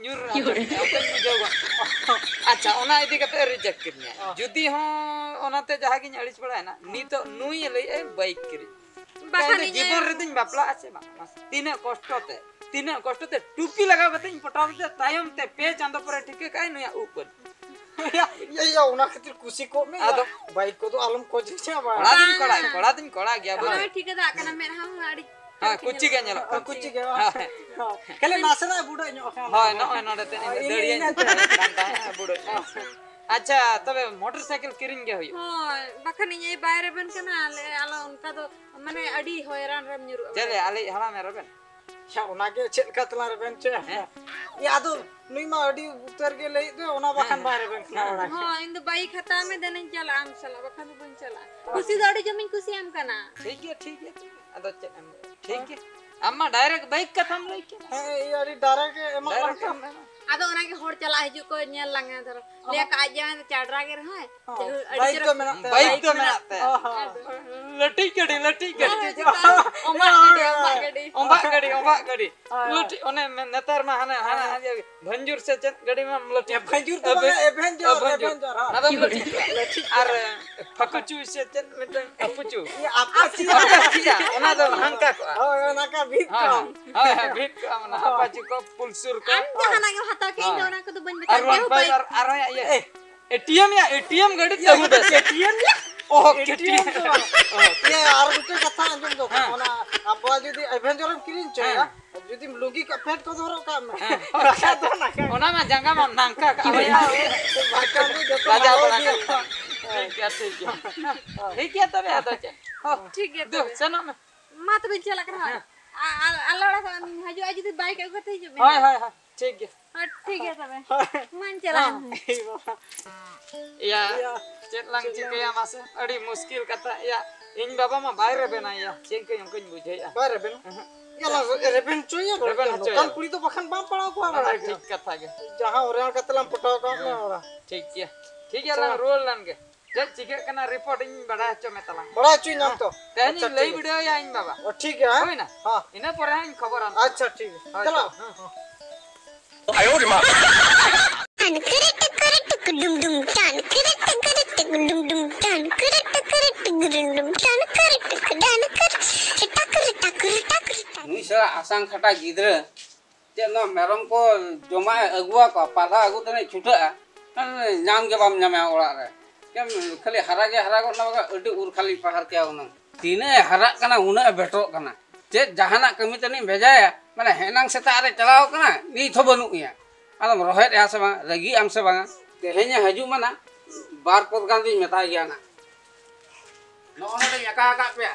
ᱧᱩᱨ ᱨᱟᱠᱟᱵ ᱮᱱᱟ, ᱚᱱᱠᱟᱧ ᱵᱩᱡᱷᱟᱹᱣ ᱜᱚᱫ ᱠᱮᱫᱟ᱾ ᱟᱪᱪᱷᱟ, ᱚᱱᱟ ᱤᱫᱤ ᱠᱟᱛᱮ reject ᱠᱤᱫᱤᱧᱟᱭ᱾ ᱚ᱾ ᱡᱩᱫᱤ ᱦᱚᱸ ᱚᱱᱟᱛᱮ ᱡᱟᱦᱟᱸ ᱜᱤᱧ ᱟᱹᱲᱤᱥ ᱵᱟᱲᱟᱭᱮᱱᱟ, ᱱᱤᱛᱚᱜ ᱱᱩᱭ ᱮ ᱞᱟᱹᱭᱮᱫᱼᱟᱭ bike ᱠᱤᱨᱤᱧ᱾ ᱵᱟᱠᱷᱟᱱ ᱤᱧ ᱫᱚ ᱤᱧ ᱡᱤᱵᱚᱱ ᱨᱮᱫᱚᱧ ᱵᱟᱯᱞᱟᱜᱼᱟ ᱥᱮ ᱵᱟᱝ? ᱢᱟᱥᱮ, ᱛᱤᱱᱟᱹᱜ ᱠᱚᱥᱴᱚ ᱛᱮ, ᱛᱤᱱᱟᱹᱜ ᱠᱚᱥᱴᱚ ᱛᱮ ᱴᱩᱯᱤ ᱞᱟᱜᱟᱣ ᱠᱟᱛᱮ ᱤᱧ ᱯᱚᱴᱟᱣ ᱞᱮᱫᱮᱭᱟ, ᱛᱟᱭᱚᱢ ᱛᱮ ᱯᱮ ᱪᱟᱸᱫᱚ ᱯᱚᱨᱮ ᱴᱷᱤᱠᱟᱹ ᱠᱟᱜᱼᱟᱭ ᱱᱩᱭᱟᱜ ᱩᱵ ᱵᱟᱹᱱᱩᱜ᱾ ᱭᱟ, ᱭᱟ, ᱭᱟ, ᱚᱱᱟ ᱠᱷᱟᱹᱛᱤᱨ ᱠᱩᱥᱤ ᱠᱚᱜ ᱢᱮ᱾ ᱟᱫᱚ ᱵᱟᱭᱤᱠ ᱠᱚᱫᱚ ᱟᱞᱚᱢ ᱠᱚᱪᱮ ᱪᱮ ᱵᱟᱝ᱾ ᱠᱚᱲᱟ ᱫᱚᱧ ᱠᱚᱲᱟ, ᱵᱟᱝᱟ᱾ ᱠᱚᱲᱟ ᱫᱚᱧ ᱠᱚᱲᱟ ᱜᱮᱭᱟ, ᱵᱩᱡᱷᱟᱹᱣ᱾ ᱦᱳᱭ, ᱴᱷᱤᱠᱟᱹ ᱫᱟᱲᱮᱭᱟᱜ ᱠᱟᱱᱟ, ᱢᱮᱫᱦᱟ ᱦᱚᱸ ᱟᱹᱰᱤ ᱦᱮᱸ, ᱪᱮᱦᱨᱟ ᱠᱩᱪᱤ ᱜᱮ ᱧᱮᱞᱚᱜ ᱧᱮᱞᱚᱜ ᱠᱟᱱᱟ᱾ ᱠᱟᱱᱟ᱾ ᱠᱩᱪᱤ ᱜᱮ ᱵᱟᱝ᱾ ᱦᱮᱸ᱾ ᱠᱷᱟᱹᱞᱤ ᱱᱟᱥᱮᱱᱟᱜ ᱵᱩᱰᱟᱹᱜ ᱧᱚᱜ ᱟᱠᱟᱱᱟ᱾ ᱦᱳᱭ, ᱱᱚᱜᱼᱚᱭ ᱱᱚᱰᱮ ᱛᱮ ᱤᱧ ᱫᱚ ᱤᱱᱟᱹ, ᱫᱟᱹᱲᱤᱭᱟᱹᱧ ᱤᱱᱟᱹ᱾ ᱠᱟᱱ ᱛᱟᱦᱮᱸᱫ, ᱵᱩᱰᱟᱹᱜ ᱧᱚᱜ᱾ ᱟᱪᱪᱷᱟ, ᱛᱚᱵᱮ ᱢᱚᱴᱚᱨ ᱥᱟᱭᱠᱮᱞ ᱠᱤᱨᱤᱧ ᱜᱮ ᱦᱩᱭᱩᱜᱼᱟ᱾ ᱦᱳᱭ, ᱵᱟᱠᱷᱟᱱ ᱤᱧ ᱟᱭᱳ ᱵᱟᱭ ᱨᱮᱵᱮᱱ ᱠᱟᱱᱟ, ᱟᱞᱮ ᱟᱞᱚ ᱚᱱᱠᱟ ᱫᱚ, ᱢᱟᱱᱮ, ᱟᱹᱰᱤ ᱦᱚᱭᱨᱟᱱ ᱨᱮᱢ ᱧᱩᱨᱩᱜᱼᱟ᱾ ᱪᱮᱞᱮ, ᱟᱞᱮᱭᱤᱡ ᱦᱟᱲᱟᱢᱮ ᱨᱮᱵᱮᱱ? ᱭᱟ, ᱚᱱᱟᱜᱮ ᱪᱮᱫ ᱞᱮᱠᱟ ᱛᱮᱞᱟᱝ ᱨᱮᱵᱮᱱ ᱪᱚᱭᱟ? ᱦᱮᱸ? ᱭᱟ, ᱟᱫᱚ ᱱᱩᱭ ᱢᱟ ᱟᱹᱰᱤ ᱩᱛᱟᱹᱨ ᱜᱮ ᱞᱟᱹᱭᱮᱫ ᱫᱚ, ᱚᱱᱟ ᱵᱟᱠᱷᱟᱱ ᱦᱮᱸ, ᱵᱟᱭ ᱨᱮᱵᱮᱱ ᱠᱟᱱᱟ ᱦᱮᱸ᱾ ᱚᱲᱟᱜ᱾ ᱦᱚᱸ, ᱤᱧ ᱫᱚ ᱵᱟᱭᱤᱠ ᱦᱟᱛᱟᱣ ᱢᱮ, ᱫᱮᱱᱟᱧ ᱪᱟᱞᱟᱜᱼᱟ ᱟᱢ ᱥᱟᱞᱟᱜ, ᱵᱟᱠᱷᱟᱱ ᱫᱚ ᱵᱟᱹᱧ ᱪᱟᱞᱟᱜᱼᱟ᱾ ᱠᱩᱥᱤ ᱫᱚ ᱟᱹᱰᱤ ᱡᱳᱨᱤᱧ ᱠᱩᱥᱤᱭᱟᱢ ᱠᱟᱱᱟ᱾ ᱴᱷᱤᱠ ᱜᱮᱭᱟ, ᱴᱷᱤᱠ ᱜᱮᱭᱟ᱾ ᱟᱫᱚ ᱪᱮᱫ ᱮᱢ ᱞᱟᱹᱭᱟ? ᱴᱷᱤᱠ ᱜᱮᱭᱟ᱾ ᱟᱢ ᱢᱟ direct ᱵᱟᱭᱤᱠ ᱠᱟᱛᱷᱟᱢ ᱞᱟᱹᱭ ᱠᱮᱫ᱾ ᱦᱮᱸ, ᱤᱭᱟᱹ ᱟᱹᱰᱤ direct ᱮ ᱮᱢᱟᱜ ᱞᱟᱝ direct ᱠᱟᱱᱟ᱾ ᱮᱢ ᱮᱢᱟ᱾ ᱟᱫᱚ ᱚᱱᱟᱜᱮ ᱦᱚᱲ ᱪᱟᱞᱟᱜ ᱦᱤᱡᱩᱜ ᱠᱚ ᱧᱮᱞ ᱞᱟᱝᱟ, ᱫᱷᱚᱨᱚ ᱞᱟᱹᱭᱟ ᱠᱚ ᱟᱡ ᱡᱟᱶᱟᱭ ᱫᱚ ᱪᱟᱰᱨᱟ ᱜᱮ ᱨᱮᱦᱚᱸᱭ, ᱦᱚᱸ᱾ ᱡᱟᱭᱦᱳᱠ, ᱟᱹᱰᱤ ᱵᱟᱭᱤᱠ ᱪᱮᱦᱨᱟ ᱫᱚ ᱢᱮᱱᱟᱜ ᱛᱟᱭᱟ᱾ ᱵᱟᱭᱤᱠ ᱫᱚ ᱢᱮᱱᱟᱜ ᱛᱟᱭᱟ᱾ ᱚ, ᱦᱚᱸ᱾ ᱞᱟᱹᱴᱤᱡ ᱜᱟᱹᱰᱤ, ᱞᱟᱹᱴᱤᱡ ᱜᱟᱹᱰᱤ᱾ ᱦᱮᱸ, ᱪᱮᱛᱟᱱ ᱚᱢᱟᱜ ᱜᱟᱹᱰᱤ, ᱚᱢᱟᱜ ᱜᱟᱹᱰᱤ᱾ ᱚᱢᱟᱜ ᱜᱟᱹᱰᱤ, ᱚᱢᱟᱜ ᱜᱟᱹᱰᱤ᱾ ᱦᱳᱭ᱾ ᱞᱟᱹᱴᱤᱡ, ᱚᱱᱮ ᱢᱮ-, ᱱᱮᱛᱟᱨ ᱢᱟ ᱦᱟᱱᱮ, ᱦᱟᱱᱮ, ᱦᱳᱭ᱾ ᱦᱟᱱᱮ ᱵᱷᱟᱹᱧᱡᱩᱨ ᱥᱮ ᱪᱮᱫ ᱜᱟᱹᱰᱤ ᱢᱟ ᱞᱟᱹᱴᱤᱡ᱾ ᱮᱵᱷᱮᱧᱡᱩᱨ ᱫᱚ ᱵᱟᱝᱟ, ᱮᱵᱷᱮᱧ-, ᱮᱵᱷᱮᱧᱡᱚᱨ, ᱮᱵᱷᱮᱧᱡᱩᱨ᱾ ᱮᱵᱷᱮᱧᱡᱚᱨ, ᱦᱳᱭ᱾ ᱚᱱᱟ ᱫᱚ ᱞᱟᱹᱴᱤᱡ ᱜᱮᱭᱟ᱾ ᱞᱟᱹᱴᱤᱡ ᱟᱨ, ᱜᱮᱭᱟ᱾ ᱯᱷᱟᱠᱩᱪᱩ ᱥᱮ ᱪᱮᱫ ᱢᱤᱫᱴᱟᱝ ᱟᱯᱩᱪᱩ? ᱤᱭᱟᱹ, ᱟᱯᱟᱪᱤ᱾ ᱟᱯᱟᱪᱤ, ᱚᱱᱟ ᱫᱚ ᱦᱟᱱᱠᱟ ᱠᱚᱜᱼᱟ᱾ ᱦᱳᱭ, ᱚᱱᱟ ᱠᱟ ᱵᱷᱤᱛ ᱦᱳᱭ, ᱠᱚ᱾ ᱦᱳᱭ, ᱦᱳᱭ, ᱵᱷᱤᱛ ᱠᱚᱜᱼᱟ, ᱚᱱᱟ ᱦᱳᱭ᱾ ᱟᱯᱟᱪᱤ ᱠᱚ, ᱯᱩᱞᱥᱩᱨ ᱠᱚ᱾ ᱟᱢ ᱡᱟᱦᱟᱱᱟᱜ ᱜᱮᱢ ᱦᱟᱛᱟᱣ ᱠᱮᱫ, ᱤᱧ ᱫᱚ ᱦᱳᱭ᱾ ᱚᱱᱟ ᱠᱚᱫᱚ ᱵᱟᱹᱧ ᱢᱮᱛᱟᱢ ᱟᱨ ᱜᱮᱭᱟ, ᱚᱱ ᱦᱳ, ᱯᱟᱭ ᱵᱟᱭ᱾ ᱟᱨ, ᱟᱨ ᱦᱚᱸ ᱤᱭᱟᱹ᱾ ᱮ, ᱮᱴᱤᱭᱮᱢ ᱭᱟ, ᱮᱴᱤᱭᱮᱢ ᱜᱟᱹᱰᱤ ᱤᱭᱟᱹ, ᱛᱟᱹᱜᱩ ᱫᱟ᱾ ᱮᱴᱤᱭᱮᱢ ᱫᱚ ᱵᱟᱝ᱾ ᱚᱦᱚ, ᱤᱭᱟᱹ, ᱮᱴᱤᱭᱮᱢ᱾ ᱟᱨ ᱢᱤᱫᱴᱮᱱ ᱠᱟᱛᱷᱟ ᱟᱸᱡᱚᱢ ᱫᱚ, ᱦᱮᱸ᱾ ᱚᱱᱟ ᱟᱵᱚᱣᱟᱜ ᱡᱩᱫᱤ ᱮᱵᱷᱮᱧᱡᱟᱨ ᱮᱢ ᱠᱤᱨᱤᱧ ᱦᱚᱪᱚᱭᱟ, ᱦᱮᱸ᱾ ᱡᱩᱫᱤᱢ ᱞᱩᱝᱜᱤ ᱠᱟᱜ ᱯᱮᱱᱴ ᱠᱚ ᱫᱚ ᱦᱚᱨᱚᱜ ᱠᱟᱜ ᱢᱮ᱾ ᱦᱮᱸ᱾ ᱵᱟᱠᱷᱟᱡ ᱫᱚ ᱱᱟᱠᱷᱟᱡ᱾ ᱚᱱᱟ ᱢᱟ ᱡᱟᱸᱜᱟ ᱢᱟ ᱱᱟᱝᱠᱟ ᱠᱟᱜ ᱦᱩᱭᱩᱜᱼᱟ᱾ ᱵᱟᱠᱷᱟᱱ ᱫᱚ ᱡᱚᱛᱚ ᱞᱟᱡᱟᱣ ᱞᱟᱦᱟ ᱵᱟᱲᱟ ᱤᱫᱤ ᱠᱟᱜ ᱟᱠᱚ᱾ ᱦᱩᱭᱩᱜᱼᱟ᱾ ᱴᱷᱤᱠ ᱜᱮᱭᱟ, ᱴᱷᱤᱠ ᱜᱮᱭᱟ᱾ ᱴᱷᱤᱠ ᱜᱮᱭᱟ ᱛᱚᱵᱮ, ᱟᱫᱚ ᱪᱮᱫ? ᱦᱚᱸ᱾ ᱴᱷᱤᱠ ᱜᱮᱭᱟ ᱫᱩ, ᱛᱚᱵᱮ᱾ ᱥᱮᱱᱚᱜ ᱢᱮ᱾ ᱢᱟ ᱛᱚᱵᱮ ᱪᱟᱞᱟᱜ ᱠᱟᱱᱟ᱾ ᱦᱮᱸ᱾ ᱟ-, ᱟ-, ᱟᱞᱮ ᱚᱲᱟᱜ ᱠᱷᱚᱱ ᱦᱤᱡᱩᱜᱼᱟ, ᱡᱩᱫᱤ ᱵᱟᱭᱤᱠ ᱟᱹᱜᱩ ᱠᱟᱛᱮ ᱦᱤᱡᱩᱜ ᱢᱮ᱾ ᱦᱳᱭ, ᱦᱳᱭ, ᱦᱳᱭ᱾ ᱴᱷᱤᱠ ᱜᱮᱭᱟ᱾ ᱦᱳᱭ, ᱴᱷᱤᱠ ᱜᱮᱭᱟ ᱛᱚᱵᱮ᱾ ᱦᱳᱭ᱾ ᱢᱟᱧ ᱪᱟᱞᱟᱜ᱾ ᱦᱮᱸ᱾ ᱮᱭ ᱵᱟᱵᱟ᱾ ᱭᱟ, ᱮᱭᱟ, ᱪᱮᱫ ᱞᱟᱝ ᱪᱮᱫ ᱞᱟᱝ ᱪᱤᱠᱟᱹᱭᱟ ᱢᱟᱥᱮ? ᱟᱹᱰᱤ ᱢᱩᱥᱠᱤᱞ ᱠᱟᱛᱷᱟ᱾ ᱭᱟ, ᱤᱧ ᱵᱟᱵᱟ ᱢᱟ ᱵᱟᱭ ᱨᱮᱵᱮᱱᱟ ᱭᱟ᱾ ᱪᱮᱫ ᱠᱟᱹᱧ ᱚᱱᱠᱟᱧ ᱵᱩᱡᱷᱟᱹᱣᱮᱫᱼᱟ᱾ ᱵᱟᱭ ᱨᱮᱵᱮᱱᱟ? ᱮᱦᱮᱸ᱾ ᱭᱟ, ᱞᱟᱝ ᱨᱮᱵᱮᱱ ᱦᱚᱪᱚᱭᱟ, ᱵᱟᱲᱮ ᱨᱮᱵᱮᱱ ᱦᱚᱪᱚᱭᱟ᱾ ᱱᱚᱝᱠᱟᱱ ᱠᱩᱲᱤ ᱫᱚ ᱵᱟᱠᱷᱟᱱ ᱵᱟᱢ ᱯᱟᱲᱟᱣ ᱠᱚᱣᱟ ᱚᱱᱟ ᱵᱟᱲᱟᱭ ᱫᱚ ᱠᱮᱫᱟ᱾ ᱴᱷᱤᱠ ᱠᱟᱛᱷᱟ ᱜᱮ᱾ ᱡᱟᱦᱟᱸ ᱚᱨᱮ ᱠᱟᱛᱮ ᱞᱟᱝ ᱯᱚᱴᱟᱣ ᱠᱟᱜ ᱢᱮ ᱦᱮᱸ᱾ ᱚᱲᱟᱜ᱾ ᱴᱷᱤᱠ ᱜᱮᱭᱟ᱾ ᱴᱷᱤᱠ ᱜᱮᱭᱟ, ᱟᱪᱪᱷᱟ᱾ ᱞᱟᱝ ᱨᱩᱣᱟᱹᱲ ᱞᱮᱱ ᱜᱮ᱾ ᱪᱮᱫ ᱪᱤᱠᱟᱹᱜ ᱠᱟᱱᱟ ᱨᱤᱯᱳᱨᱴ ᱤᱧ ᱵᱟᱲᱟᱭ ᱦᱚᱪᱚ ᱢᱮ ᱛᱟᱞᱟᱝ᱾ ᱵᱟᱲᱟᱭ ᱦᱚᱪᱚᱧ ᱧᱟᱢ ᱛᱚ᱾ ᱛᱮᱦᱮᱧ ᱟᱪᱪᱷᱟ, ᱤᱧ ᱞᱟᱹᱭ ᱴᱷᱤᱠ ᱜᱮᱭᱟ᱾ ᱵᱤᱰᱟᱹᱣ ᱟᱭᱟ ᱤᱧ ᱵᱟᱵᱟ᱾ ᱚ, ᱴᱷᱤᱠ ᱜᱮᱭᱟ, ᱦᱮᱸ? ᱦᱩᱭᱱᱟ? ᱦᱮᱸ᱾ ᱤᱱᱟᱹ ᱯᱚᱨᱮ ᱦᱟᱸᱜ ᱤᱧ ᱠᱷᱚᱵᱚᱨᱟ ᱱᱟᱜ᱾ ᱟᱪᱪᱷᱟ, ᱴᱷᱤᱠ ᱜᱮᱭᱟ᱾ ᱦᱳᱭ ᱪᱟᱞᱟᱜ᱾ ᱛᱚ, ᱦᱮᱸ᱾ ᱟᱭᱳ ᱨᱮ ᱢᱟ᱾ ᱴᱟᱱ ᱠᱤᱨᱤ ᱴᱤᱠᱤᱨᱤ ᱴᱤᱠᱤ ᱰᱩᱢ ᱰᱩᱢ, ᱴᱟᱱ ᱠᱤᱨᱤ ᱴᱤᱠᱤᱨᱤ ᱴᱤᱠᱤ ᱰᱩᱢ ᱰᱩᱢ, ᱴᱟᱱ ᱠᱤᱨᱤ ᱴᱤᱠᱤᱨᱤ ᱴᱤᱠᱤ ᱰᱩᱢ ᱰᱩᱢ, ᱴᱟᱱ ᱠᱤᱨᱤ ᱴᱤᱠᱤ ᱰᱟᱱ ᱠᱤᱨᱤ, ᱴᱟᱠ ᱨᱤ ᱴᱟᱠ ᱨᱤ ᱴᱟᱠ ᱨᱤ ᱴᱟᱠ᱾ ᱱᱩᱭ ᱥᱟᱞᱟ ᱟᱥᱟᱝ ᱠᱷᱟᱴᱟ ᱜᱤᱫᱽᱨᱟᱹ᱾ ᱪᱮᱫ ᱱᱚᱣᱟ ᱢᱮᱨᱚᱢ ᱠᱚ ᱡᱚᱢᱟᱜ ᱮ ᱟᱹᱜᱩᱣᱟᱠᱚᱣᱟ, ᱯᱟᱞᱦᱟ ᱟᱹᱜᱩ ᱛᱮᱱᱮ ᱪᱷᱩᱴᱟᱹᱜᱼᱟ, ᱧᱟᱢ ᱜᱮ ᱵᱟᱢ ᱧᱟᱢᱮᱭᱟ ᱚᱲᱟᱜ ᱨᱮ᱾ ᱪᱮᱫ ᱮᱢ ᱠᱷᱟᱹᱞᱤ ᱦᱟᱨᱟ ᱜᱮ ᱦᱟᱨᱟ ᱜᱚᱫ ᱱᱟ ᱵᱟᱠᱷᱟᱱ ᱟᱹᱰᱤ ᱩᱨ ᱠᱷᱟᱹᱞᱤᱧ ᱯᱟᱦᱟᱨ ᱠᱮᱭᱟ ᱦᱩᱱᱟᱹᱝ᱾ ᱛᱤᱱᱟᱹᱜ ᱮ ᱦᱟᱨᱟᱜ ᱠᱟᱱᱟ ᱩᱱᱟᱹᱜ ᱮ ᱵᱮᱴᱚᱜ ᱠᱟᱱᱟ᱾ ᱪᱮᱫ ᱡᱟᱦᱟᱱᱟᱜ ᱠᱟᱹᱢᱤ ᱛᱟᱹᱱᱤᱡ ᱵᱷᱮᱡᱟᱭᱟ, ᱢᱟᱱᱮ ᱦᱮᱱᱟᱝ ᱥᱮᱛᱟᱜ ᱨᱮ ᱪᱟᱞᱟᱣ ᱠᱟᱱᱟ, ᱱᱤᱛ ᱦᱚᱸ ᱵᱟᱹᱱᱩᱜ ᱮᱭᱟ᱾ ᱟᱫᱚᱢ ᱨᱚᱦᱮᱫ ᱮᱭᱟ ᱥᱮ ᱵᱟᱝ, ᱨᱟᱹᱜᱤᱜ ᱟᱢ ᱥᱮ ᱵᱟᱝᱟ? ᱛᱮᱦᱮᱧ ᱮ ᱦᱤᱡᱩᱜ ᱢᱟ ᱱᱟ, ᱵᱟᱨ ᱯᱚᱫ ᱜᱟᱱ ᱫᱩᱧ ᱢᱮᱛᱟᱭ ᱜᱮᱭᱟ ᱱᱟ᱾ ᱱᱚᱜᱼᱚ ᱱᱚᱰᱮᱧ ᱟᱠᱟ ᱟᱠᱟᱫ ᱯᱮᱭᱟ᱾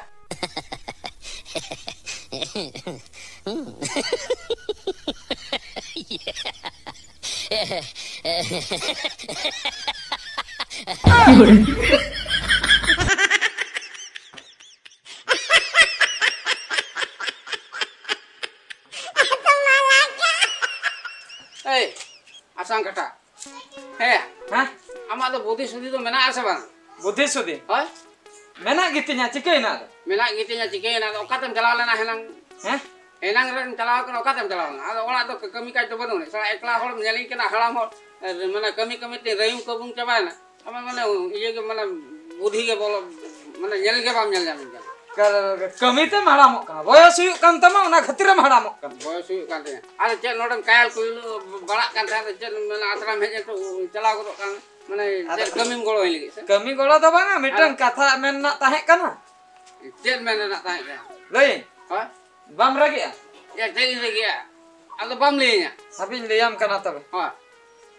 ᱮᱭ, ᱟᱥᱟᱝ ᱠᱟᱴᱟ᱾ ᱦᱮᱸ᱾ ᱦᱮᱸ? ᱟᱢᱟᱜ ᱫᱚ ᱵᱩᱫᱷᱤ ᱥᱩᱫᱷᱤ ᱫᱚ ᱢᱮᱱᱟᱜᱼᱟ ᱥᱮ ᱵᱟᱝ? ᱵᱩᱫᱷᱤ ᱥᱩᱫᱷᱤ? ᱦᱳᱭ? ᱢᱮᱱᱟᱜ ᱜᱮᱛᱤᱧᱟ, ᱪᱤᱠᱟᱹᱭᱮᱱᱟ ᱟᱫᱚ? ᱢᱮᱱᱟᱜ ᱜᱮᱛᱤᱧᱟ, ᱪᱤᱠᱟᱹᱭᱮᱱᱟ? ᱟᱫᱚ ᱚᱠᱟᱛᱮᱢ ᱪᱟᱞᱟᱣ ᱞᱮᱱᱟ ᱦᱮᱱᱟᱝ? ᱦᱮᱸ? ᱮᱱᱟᱝ ᱨᱮᱢ ᱪᱟᱞᱟᱣ ᱠᱟᱱᱟ, ᱚᱠᱟᱛᱮᱢ ᱪᱟᱞᱟᱣ ᱞᱮᱱᱟ? ᱟᱫᱚ ᱚᱲᱟᱜ ᱫᱚ ᱠᱟᱹᱢᱤ ᱠᱟᱡᱽ ᱫᱚ ᱵᱟᱹᱱᱩᱜ ᱟᱹᱱᱤᱡ᱾ ᱥᱟᱞᱟ ᱮᱠᱞᱟ ᱦᱚᱲ ᱧᱮᱞᱤᱧ ᱠᱟᱱᱟ, ᱦᱟᱲᱟᱢ ᱦᱚᱲ, ᱢᱟᱱᱮ ᱠᱟᱹᱢᱤ ᱠᱟᱹᱢᱤ ᱛᱮ ᱨᱟᱹᱭᱩᱢ ᱠᱟᱹᱵᱩᱢ ᱪᱟᱵᱟᱭᱮᱱᱟ᱾ ᱟᱢᱟᱜ ᱢᱟᱱᱮ ᱤᱭᱟᱹ ᱜᱮ, ᱢᱟᱱᱮ ᱵᱩᱫᱷᱤ ᱜᱮ ᱵᱚᱞᱚ, ᱢᱟᱱᱮ ᱧᱮᱞ ᱜᱮ ᱵᱟᱢ ᱧᱮᱞ ᱧᱟᱢᱤᱧ ᱠᱟᱱᱟ᱾ ᱠᱟ-, ᱠᱟᱹᱢᱤ ᱛᱮᱢ ᱦᱟᱲᱟᱢᱚᱜ ᱠᱟᱱᱟ, ᱵᱚᱭᱚᱥ ᱦᱩᱭᱩᱜ ᱠᱟᱱ ᱛᱟᱢᱟ, ᱚᱱᱟ ᱠᱷᱟᱹᱛᱤᱨᱮᱢ ᱦᱟᱲᱟᱢᱚᱜ ᱠᱟᱱᱟ᱾ ᱵᱚᱭᱚᱥ ᱦᱩᱭᱩᱜ ᱠᱟᱱ ᱛᱤᱧᱟ᱾ ᱟᱫᱚ ᱪᱮᱫ ᱱᱚᱰᱮᱢ ᱠᱟᱭᱟᱞ ᱠᱩᱭᱞᱩ ᱵᱟᱲᱟᱜ ᱠᱟᱱ ᱛᱟᱦᱮᱸᱫ, ᱪᱮᱫ ᱢᱮᱱᱟ, ᱟᱛᱨᱟᱢ ᱦᱮᱡ ᱮᱱ ᱛᱮ ᱪᱟᱞᱟᱣ ᱜᱚᱫᱚᱜ ᱠᱟᱱᱟ, ᱢᱟᱱᱮ ᱟᱫᱚ ᱪᱮᱫ ᱠᱟᱹᱢᱤᱢ ᱜᱚᱲᱚ ᱟᱹᱧ ᱞᱟᱹᱜᱤᱫ ᱥᱮ? ᱠᱟᱹᱢᱤ ᱜᱚᱲᱚ ᱫᱚ ᱵᱟᱝᱟ, ᱢᱤᱫᱴᱟᱝ ᱟᱫᱚ ᱠᱟᱛᱷᱟ ᱢᱮᱱ ᱨᱮᱱᱟᱜ ᱛᱟᱦᱮᱸ ᱠᱟᱱᱟ᱾ ᱪᱮᱫ ᱢᱮᱱ ᱨᱮᱱᱟᱜ ᱛᱟᱦᱮᱸ ᱠᱟᱱᱟ? ᱞᱟᱹᱭᱟᱹᱧ? ᱦᱳᱭ? ᱵᱟᱢ ᱨᱟᱹᱜᱤᱜᱼᱟ? ᱭᱟ, ᱪᱮᱫ ᱤᱧ ᱨᱟᱹᱜᱤᱜᱼᱟ? ᱟᱫᱚ ᱵᱟᱢ ᱞᱟᱹᱭᱟᱹᱧᱟ? ᱦᱟᱯᱮᱧ ᱞᱟᱹᱭᱟᱢ ᱠᱟᱱᱟ ᱛᱚᱵᱮ᱾ ᱦᱳᱭ᱾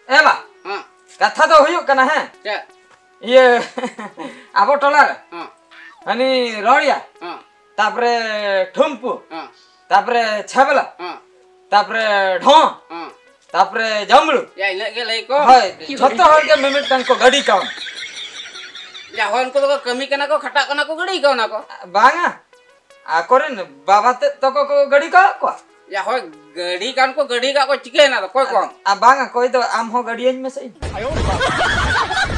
ᱮ ᱵᱟ, ᱦᱮᱸ᱾ ᱠᱟᱛᱷᱟ ᱫᱚ ᱦᱩᱭᱩᱜ ᱠᱟᱱᱟ, ᱦᱮᱸ? ᱪᱮᱫ? ᱤᱭᱟᱹ, ᱟᱵᱚ ᱴᱚᱞᱟ ᱨᱮ ᱦᱮᱸ᱾ ᱦᱟᱹᱱᱤ ᱨᱚᱲᱤᱭᱟ, ᱦᱮᱸ᱾ ᱛᱟᱯᱚᱨᱮ ᱴᱷᱩᱢᱯᱩ, ᱦᱮᱸ᱾ ᱛᱟᱯᱚᱨᱮ ᱪᱷᱟᱵᱞᱟ, ᱦᱮᱸ᱾ ᱛᱟᱯᱚᱨᱮ ᱰᱷᱚᱸ, ᱦᱮᱸ᱾ ᱛᱟᱯᱚᱨᱮ ᱡᱟᱢᱲᱩ᱾ ᱭᱟ, ᱤᱱᱟᱹᱜ ᱜᱮ ᱞᱟᱹᱭ ᱠᱚ᱾ ᱦᱳᱭ, ᱡᱷᱚᱛᱚ ᱦᱚᱲ ᱜᱮ ᱢᱤᱢᱤᱫᱴᱟᱝ ᱠᱚ ᱜᱟᱹᱰᱤ ᱠᱟᱣᱱᱟ᱾ ᱭᱟ, ᱦᱳᱭ, ᱩᱱᱠᱩ ᱫᱚᱠᱚ ᱠᱟᱹᱢᱤ ᱠᱟᱱᱟ ᱠᱚ, ᱠᱷᱟᱴᱟᱜ ᱠᱟᱱᱟ ᱠᱚ, ᱜᱟᱹᱰᱤ ᱠᱟᱣᱱᱟ ᱠᱚ᱾ ᱵᱟᱝᱟ, ᱟᱠᱚᱨᱮᱱ ᱵᱟᱵᱟ ᱛᱮᱫ ᱛᱟᱠᱚ ᱠᱚ ᱜᱟᱹᱰᱤ ᱠᱟᱣᱟᱫ ᱠᱚᱣᱟ᱾ ᱭᱟ, ᱦᱳᱭ, ᱜᱟᱹᱰᱤ ᱠᱟᱱ ᱠᱚ, ᱜᱟᱹᱰᱤ ᱠᱟᱜ ᱠᱚ, ᱪᱤᱠᱟᱹᱭᱮᱱᱟ ᱫᱚ, ᱚᱠᱚᱭ ᱠᱚ? ᱟ, ᱵᱟᱝᱟ, ᱚᱠᱚᱭ ᱫᱚ ᱟᱢ ᱦᱚᱸ ᱜᱟᱹᱰᱤᱭᱟᱹᱧ ᱢᱮᱥᱮ ᱤᱧ᱾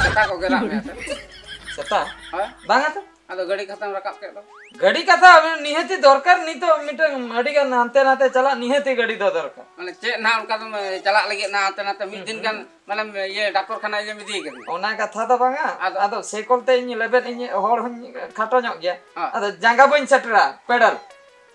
ᱥᱮᱛᱟ ᱠᱚ ᱜᱮᱨᱟᱜ ᱢᱮᱭᱟ ᱥᱮ? ᱥᱮᱛᱟ? ᱦᱳᱭ᱾ ᱵᱟᱝᱟ ᱛᱚ᱾ ᱟᱫᱚ ᱜᱟᱹᱰᱤ ᱠᱟᱛᱷᱟᱢ ᱨᱟᱠᱟᱵ ᱠᱮᱫ ᱫᱚ᱾ ᱜᱟᱹᱰᱤ ᱠᱟᱛᱷᱟ ᱱᱤᱦᱟᱹᱛᱤ ᱫᱚᱨᱠᱟᱨ, ᱱᱤᱛᱚᱜ ᱢᱤᱫᱴᱟᱝ ᱟᱹᱰᱤ ᱜᱟᱱ ᱦᱟᱱᱛᱮ ᱱᱟᱛᱮ ᱪᱟᱞᱟᱜ ᱱᱤᱦᱟᱹᱛᱤ ᱜᱟᱹᱰᱤ ᱫᱚ ᱫᱚᱨᱠᱟᱨ᱾ ᱢᱟᱱᱮ ᱪᱮᱫ ᱱᱟᱦᱟᱜ ᱚᱱᱠᱟ ᱫᱚᱢ ᱪᱟᱞᱟᱜ ᱞᱟᱹᱜᱤᱫ ᱱᱟ ᱦᱟᱱᱛᱮ ᱱᱟᱛᱮ ᱢᱤᱫ ᱫᱤᱱ ᱜᱟᱱ ᱢᱟᱱᱮᱢ ᱤᱭᱟᱹ ᱰᱟᱠᱛᱚᱨ ᱠᱷᱟᱱᱟ ᱤᱭᱟᱹᱢ ᱤᱫᱤ ᱠᱟᱫᱮᱭᱟ? ᱚᱱᱟ ᱠᱟᱛᱷᱟ ᱫᱚ ᱵᱟᱝᱟ, ᱟᱫᱚ? ᱟᱫᱚ ᱥᱮᱠᱚᱞ ᱛᱮ ᱤᱧ ᱞᱮᱵᱮᱫ ᱤᱧ ᱦᱚᱲ ᱦᱚᱸᱧ ᱠᱷᱟᱴᱚ ᱧᱚᱜ ᱜᱮᱭᱟ᱾ ᱦᱮᱸ᱾ ᱟᱫᱚ ᱡᱟᱸᱜᱟ ᱵᱟᱹᱧ ᱥᱮᱴᱮᱨᱟ ᱯᱮᱰᱟᱞ,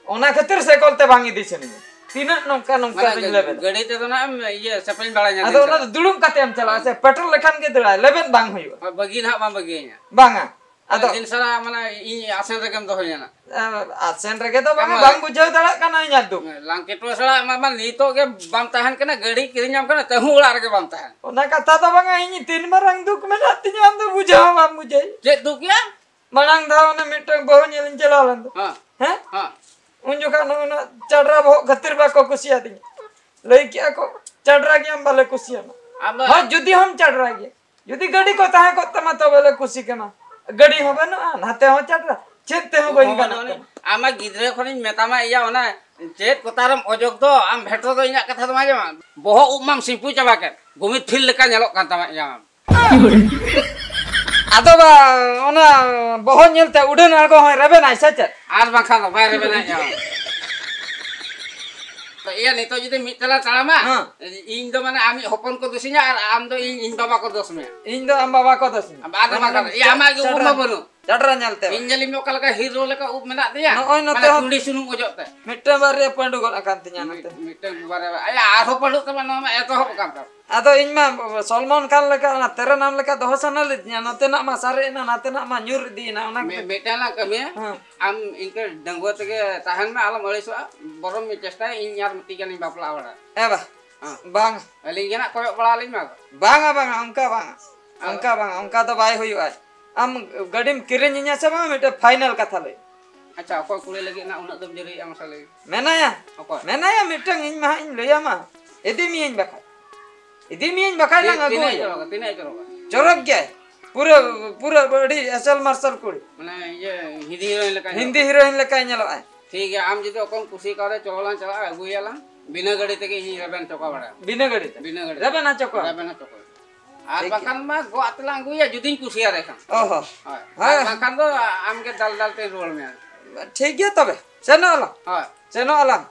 ᱚᱱᱟ ᱠᱷᱟᱹᱛᱤᱨ ᱥᱮᱠᱚᱞ ᱛᱮ ᱵᱟᱝ ᱤᱫᱤ ᱥᱟᱱᱟᱧᱟ᱾ ᱛᱤᱱᱟᱹᱜ ᱱᱚᱝᱠᱟ ᱱᱚᱝᱠᱟ ᱢᱟᱱᱮ ᱫᱩᱧ ᱞᱮᱵᱮᱫᱟ᱾ ᱜᱟᱹᱰᱤ ᱛᱮᱫᱚ ᱱᱟᱜ ᱮᱢ ᱤᱭᱟᱹ ᱥᱮᱯᱮᱧ ᱵᱟᱲᱟ ᱧᱟᱢ ᱟᱫᱚ ᱚᱱᱟ ᱫᱚ ᱫᱩᱲᱩᱵ ᱠᱟᱛᱮ ᱮᱢ ᱪᱟᱞᱟᱜᱼᱟ ᱥᱮ, ᱯᱮᱴᱨᱳᱞ ᱞᱮᱠᱷᱟᱱ ᱜᱮ ᱫᱟᱹᱲᱟᱭ, ᱞᱮᱵᱮᱫ ᱵᱟᱝ ᱦᱩᱭᱩᱜᱼᱟ᱾ ᱦᱳᱭ, ᱵᱟᱹᱜᱤ ᱱᱟᱦᱟᱜ ᱵᱟᱝ ᱵᱟᱹᱜᱤᱭᱟᱹᱧᱟ᱾ ᱵᱟᱝᱟ᱾ ᱟᱫᱚ ᱟᱫᱚ ᱫᱤᱱ ᱥᱟᱨᱟ ᱢᱟᱱᱮ ᱤᱧ ᱟᱥᱮᱱ ᱨᱮᱜᱮᱢ ᱫᱚᱦᱚᱭᱟ ᱱᱟᱜ᱾ ᱟᱨ ᱟᱥᱮᱱ ᱨᱮᱜᱮ ᱫᱚ ᱵᱟᱝᱟ, ᱮᱢᱟ᱾ ᱵᱟᱝ ᱵᱩᱡᱷᱟᱹᱣ ᱫᱟᱲᱮᱭᱟᱜ ᱠᱟᱱᱟ ᱤᱧᱟᱹᱜ ᱫᱩᱠ᱾ ᱞᱟᱝᱠᱮ ᱴᱚᱞᱟ ᱥᱟᱞᱟᱜ ᱢᱟ, ᱢᱟ ᱱᱤᱛᱚᱜ ᱜᱮ ᱵᱟᱢ ᱛᱟᱦᱮᱱ ᱠᱟᱱᱟ, ᱜᱟᱹᱰᱤ ᱠᱤᱨᱤᱧᱟᱢ ᱠᱟᱱᱟ, ᱛᱟᱹᱦᱩ ᱚᱲᱟᱜ ᱨᱮᱜᱮ ᱵᱟᱢ ᱛᱟᱦᱮᱱ᱾ ᱚᱱᱟ ᱠᱟᱛᱷᱟ ᱫᱚ ᱵᱟᱝᱟ, ᱤᱧ ᱛᱤᱱ ᱢᱟᱨᱟᱝ ᱫᱩᱠ ᱢᱮᱱᱟᱜ ᱛᱤᱧᱟ, ᱟᱢ ᱫᱚ ᱵᱩᱡᱷᱟᱹᱣ ᱦᱚᱸ ᱵᱟᱢ ᱵᱩᱡᱷᱟᱹᱣ᱾ ᱪᱮᱫ ᱫᱩᱠ ᱭᱟ? ᱢᱟᱲᱟᱝ ᱫᱷᱟᱣ ᱚᱱᱮ ᱢᱤᱫᱴᱟᱝ ᱵᱟᱹᱦᱩ ᱧᱮᱞᱤᱧ ᱪᱟᱞᱟᱣ ᱞᱮᱱ ᱫᱚ᱾ ᱦᱮᱸ᱾ ᱦᱮᱸ? ᱦᱮᱸ᱾ ᱩᱱ ᱡᱚᱠᱷᱟᱱ ᱚᱱᱟ ᱪᱟᱰᱨᱟ ᱵᱚᱦᱚᱜ ᱠᱷᱟᱹᱛᱤᱨ ᱵᱟᱠᱚ ᱠᱩᱥᱤᱭᱟᱫᱤᱧᱟ᱾ ᱞᱟᱹᱭ ᱠᱮᱜᱼᱟ ᱠᱚ, "ᱪᱟᱰᱨᱟ ᱜᱮᱭᱟᱢ, ᱵᱟᱞᱮ ᱠᱩᱥᱤᱭᱟᱢᱟ᱾" ᱟᱫᱚ ᱦᱳᱭ, ᱡᱩᱫᱤ ᱦᱚᱸᱢ ᱪᱟᱰᱨᱟ ᱜᱮᱭᱟ, ᱡᱩᱫᱤ ᱜᱟᱹᱰᱤ ᱠᱚ ᱛᱟᱦᱮᱸ ᱠᱚᱜ ᱛᱟᱢᱟ, ᱛᱚᱵᱮ ᱞᱮ ᱠᱩᱥᱤ ᱠᱟᱢᱟ᱾ ᱜᱟᱹᱰᱤ ᱦᱚᱸ ᱵᱟᱹᱱᱩᱜᱼᱟ, ᱱᱟᱛᱮ ᱦᱚᱸ ᱪᱟᱰᱨᱟ᱾ ᱪᱮᱫ ᱛᱮᱦᱚᱸ ᱵᱟᱹᱧ ᱜᱟᱱᱚᱜ ᱠᱟᱱᱟ᱾ ᱟᱢᱟᱜ ᱜᱤᱫᱽᱨᱟᱹ ᱠᱷᱚᱱᱤᱧ ᱢᱮᱛᱟᱢᱟ ᱤᱭᱟ, ᱚᱱᱟ ᱪᱮᱫ ᱠᱚᱛᱟᱨᱮᱢ ᱚᱡᱚᱜ ᱫᱚ, ᱟᱢ ᱵᱷᱮᱴᱨᱚ ᱫᱚ ᱤᱧᱟᱹᱜ ᱠᱟᱛᱷᱟ ᱫᱚ ᱵᱟᱝ ᱟᱸᱡᱚᱢᱟ᱾ ᱵᱚᱦᱚᱜ ᱩᱵ ᱢᱟᱢ ᱥᱤᱢᱯᱩ ᱪᱟᱵᱟ ᱠᱮᱫ, ᱜᱩᱢᱤᱛ ᱯᱷᱤᱞ ᱞᱮᱠᱟ ᱧᱮᱞᱚᱜ ᱠᱟᱱ ᱛᱟᱢᱟ ᱤᱭᱟ ᱟᱢ᱾ ᱟᱫᱚ ᱵᱟ, ᱚᱱᱟ ᱵᱚᱦᱚᱜ ᱧᱮᱞᱛᱮ ᱩᱰᱟᱹᱱ ᱟᱬᱜᱚ ᱦᱚᱸᱭ ᱨᱮᱵᱮᱱᱟᱭ ᱥᱮ ᱪᱮᱫ? ᱟᱨ ᱵᱟᱝᱠᱷᱟᱱ ᱫᱚ ᱵᱟᱭ ᱨᱮᱵᱮᱱᱟ ᱤᱭᱟ᱾ ᱛᱚ ᱤᱭᱟ, ᱱᱤᱛᱚᱜ ᱡᱩᱫᱤ ᱢᱤᱫ ᱛᱟᱞᱟ ᱛᱟᱲᱟᱢᱟ, ᱦᱮᱸ᱾ ᱤᱧ ᱫᱚ ᱢᱟᱱᱮ ᱟᱢᱤᱡ ᱦᱚᱯᱚᱱ ᱠᱚ ᱫᱩᱥᱤᱧᱟ ᱟᱨ ᱟᱢ ᱫᱚ ᱤᱧ, ᱤᱧ ᱵᱟᱵᱟ ᱠᱚ ᱫᱳᱥ ᱢᱮᱭᱟ᱾ ᱤᱧ ᱫᱚ ᱟᱢ ᱵᱟᱵᱟ ᱠᱚ ᱫᱳᱥ ᱢᱮᱭᱟ᱾ ᱟᱫᱚ ᱢᱟᱱᱮ ᱵᱟᱝᱠᱷᱟᱱ ᱤᱭᱟ, ᱟᱢᱟᱜ ᱜᱮ ᱩᱵ ᱢᱟ ᱪᱟᱰᱨᱟ, ᱵᱟᱹᱱᱩᱜ᱾ ᱪᱟᱰᱨᱟ ᱧᱮᱞᱛᱮ᱾ ᱤᱧ ᱧᱮᱞᱤᱧ ᱢᱮ ᱚᱠᱟ ᱞᱮᱠᱟ ᱦᱤᱨᱳ ᱞᱮᱠᱟ ᱩᱵ ᱢᱮᱱᱟᱜ ᱛᱤᱧᱟ᱾ ᱱᱚᱜᱼᱚᱭ ᱱᱚᱛᱮ ᱢᱟᱱᱮ ᱦᱚᱸ ᱠᱩᱸᱰᱤ ᱥᱩᱱᱩᱢ ᱚᱡᱚᱜ ᱛᱮ᱾ ᱢᱤᱫᱴᱟᱝ ᱵᱟᱨᱭᱟ ᱯᱟᱹᱰᱩ ᱜᱚᱫ ᱟᱠᱟᱱ ᱛᱤᱧᱟ ᱢᱤᱫ-, ᱱᱚᱛᱮ᱾ ᱢᱤᱫᱴᱟᱝ ᱵᱟᱨᱭᱟ, ᱟᱭᱟ, ᱟᱨᱦᱚᱸ ᱯᱟᱹᱰᱩᱜ ᱛᱟᱢᱟ, ᱱᱚᱣᱟ ᱢᱟ ᱮᱛᱚᱦᱚᱵ ᱟᱠᱟᱱ ᱛᱟᱢ᱾ ᱟᱫᱚ ᱤᱧ ᱢᱟ ᱥᱚᱞᱢᱚᱱ ᱠᱷᱟᱱ ᱞᱮᱠᱟ, ᱚᱱᱟ ᱛᱮᱨᱮ ᱱᱟᱢ ᱞᱮᱠᱟ ᱫᱚᱦᱚ ᱥᱟᱱᱟ ᱞᱤᱫᱤᱧᱟ᱾ ᱱᱚᱛᱮᱱᱟᱜ ᱢᱟ ᱥᱟᱨᱮᱡ ᱮᱱᱟ, ᱱᱟᱛᱮᱱᱟᱜ ᱢᱟ ᱧᱩᱨ ᱤᱫᱤᱭᱮᱱᱟ᱾ ᱚᱱᱟ ᱢᱤ-, ᱠᱚᱛᱮ ᱢᱤᱫᱴᱟᱝ ᱞᱟᱝ ᱠᱟᱹᱢᱤᱭᱟ᱾ ᱦᱮᱸ᱾ ᱟᱢ ᱤᱱᱠᱟᱹ ᱰᱟᱺᱜᱩᱣᱟᱹ ᱛᱮᱜᱮ ᱛᱟᱦᱮᱱ ᱢᱮ, ᱟᱞᱚᱢ ᱟᱹᱲᱤᱥᱚᱜᱼᱟ᱾ ᱵᱚᱨᱚᱝ ᱢᱤᱫ ᱪᱮᱥᱴᱟᱭᱟ, ᱤᱧ ᱟᱨ ᱢᱤᱫᱴᱤᱡ ᱜᱟᱱᱤᱧ ᱵᱟᱯᱞᱟ ᱵᱟᱲᱟᱜᱼᱟ᱾ ᱮ ᱵᱟ᱾ ᱦᱮᱸ᱾ ᱵᱟᱝ᱾ ᱟᱹᱞᱤᱧ ᱜᱮ ᱱᱟᱜ ᱠᱚᱭᱚᱜ ᱵᱟᱲᱟ ᱟᱹᱞᱤᱧ ᱢᱟ᱾ ᱵᱟᱝᱟ, ᱵᱟᱝᱟ, ᱚᱱᱠᱟ ᱵᱟᱝᱟ᱾ ᱟᱫᱚ? ᱚᱱᱠᱟ ᱵᱟᱝᱟ, ᱚᱱᱠᱟ ᱫᱚ ᱵᱟᱭ ᱦᱩᱭᱩᱜᱼᱟ᱾ ᱟᱢ ᱜᱟᱹᱰᱤᱢ ᱠᱤᱨᱤᱧ ᱤᱧᱟ ᱥᱮ ᱵᱟᱝᱟ, ᱢᱤᱫᱴᱮᱱ ᱯᱷᱟᱭᱱᱟᱞ ᱠᱟᱛᱷᱟ ᱞᱟᱹᱭ? ᱟᱪᱪᱷᱟ, ᱚᱠᱚᱭ ᱠᱩᱲᱤ ᱞᱟᱹᱜᱤᱫ ᱱᱟᱜ ᱩᱱᱟᱹᱜ ᱫᱚᱢ ᱡᱟᱹᱨᱤᱭᱮᱫᱼᱟ, ᱢᱟᱥᱮ ᱞᱟᱹᱭ ᱢᱮ? ᱢᱮᱱᱟᱭᱟ? ᱚᱠᱚᱭ? ᱢᱮᱱᱟᱭᱟ ᱢᱤᱫᱴᱟᱝ, ᱤᱧ ᱢᱟ ᱦᱟᱸᱜ ᱤᱧ ᱞᱟᱹᱭᱟᱢᱟ, ᱤᱫᱤ ᱢᱤᱭᱟᱹᱧ ᱵᱟᱠᱷᱟᱡ᱾ ᱤᱫᱤ ᱢᱤᱭᱟᱹᱧ ᱵᱟᱠᱷᱟᱡ ᱞᱟᱝ ᱛᱤᱱᱟᱹᱜ ᱟᱹᱜᱩᱭᱟ᱾ ᱪᱚᱨᱚᱠᱟ, ᱛᱤᱱᱟᱹᱜ ᱪᱚᱨᱚᱠᱟ? ᱪᱚᱨᱚᱠ ᱜᱮᱭᱟᱭ᱾ ᱯᱩᱨᱟᱹ, ᱯᱩᱨᱟᱹ ᱟᱹᱰᱤ ᱮᱥᱮᱞ ᱢᱟᱨᱥᱟᱞ ᱠᱩᱲᱤ᱾ ᱢᱟᱱᱮ ᱤᱭᱟᱹ ᱦᱤᱱᱫᱤ ᱦᱤᱨᱳᱭᱤᱱ ᱞᱮᱠᱟ ᱧᱮᱞᱚᱜ ᱦᱤᱱᱫᱤ ᱠᱟᱱᱟ᱾ ᱦᱤᱨᱳᱭᱤᱱ ᱞᱮᱠᱟᱭ ᱧᱮᱞᱚᱜᱼᱟᱭ᱾ ᱴᱷᱤᱠ ᱜᱮᱭᱟ, ᱟᱢ ᱡᱩᱫᱤ ᱚᱠᱚᱭᱮᱢ ᱠᱩᱥᱤ ᱠᱟᱣᱫᱮᱭᱟ, ᱪᱚᱞᱚ ᱞᱟᱝ ᱪᱟᱞᱟᱜᱼᱟ, ᱟᱹᱜᱩᱭᱟᱞᱟᱝ᱾ ᱵᱤᱱᱟᱹ ᱜᱟᱹᱰᱤ ᱛᱮᱜᱮ ᱤᱧᱤᱧ ᱨᱮᱵᱮᱱ ᱦᱚᱪᱚ ᱠᱚᱣᱟ ᱵᱟᱲᱟᱭᱟᱢ᱾ ᱵᱤᱱᱟᱹ ᱜᱟᱹᱰᱤ ᱛᱮ? ᱵᱤᱱᱟᱹ ᱜᱟᱹᱰᱤ ᱛᱮ᱾ ᱨᱮᱵᱮᱱ ᱦᱚᱪᱚ ᱠᱚᱣᱟ? ᱨᱮᱵᱮᱱ ᱦᱚᱪᱚ ᱠᱚᱣᱟ᱾ ᱟᱨ ᱴᱷᱤᱠ ᱜᱮᱭᱟ᱾ ᱵᱟᱠᱷᱟᱱ ᱢᱟ ᱜᱚᱜ ᱟᱛᱮ ᱞᱟᱝ ᱟᱹᱜᱩᱭᱟ, ᱡᱩᱫᱤᱧ ᱠᱩᱥᱤᱭᱟᱫᱮ ᱠᱷᱟᱱ᱾ ᱚ ᱦᱚᱸ᱾ ᱦᱳᱭ᱾ ᱦᱳᱭ, ᱟᱨ ᱦᱳᱭ᱾ ᱵᱟᱠᱷᱟᱱ ᱫᱚ ᱟᱢᱜᱮ ᱫᱟᱞ ᱫᱟᱞ ᱛᱮᱧ ᱨᱩᱣᱟᱹᱲ ᱢᱮᱭᱟ᱾ ᱴᱷᱤᱠ ᱜᱮᱭᱟ ᱛᱚᱵᱮ, ᱥᱮᱱᱚᱜ ᱟᱞᱟᱝ᱾ ᱦᱳᱭ᱾ ᱥᱮᱱᱚᱜ ᱟᱞᱟᱝ᱾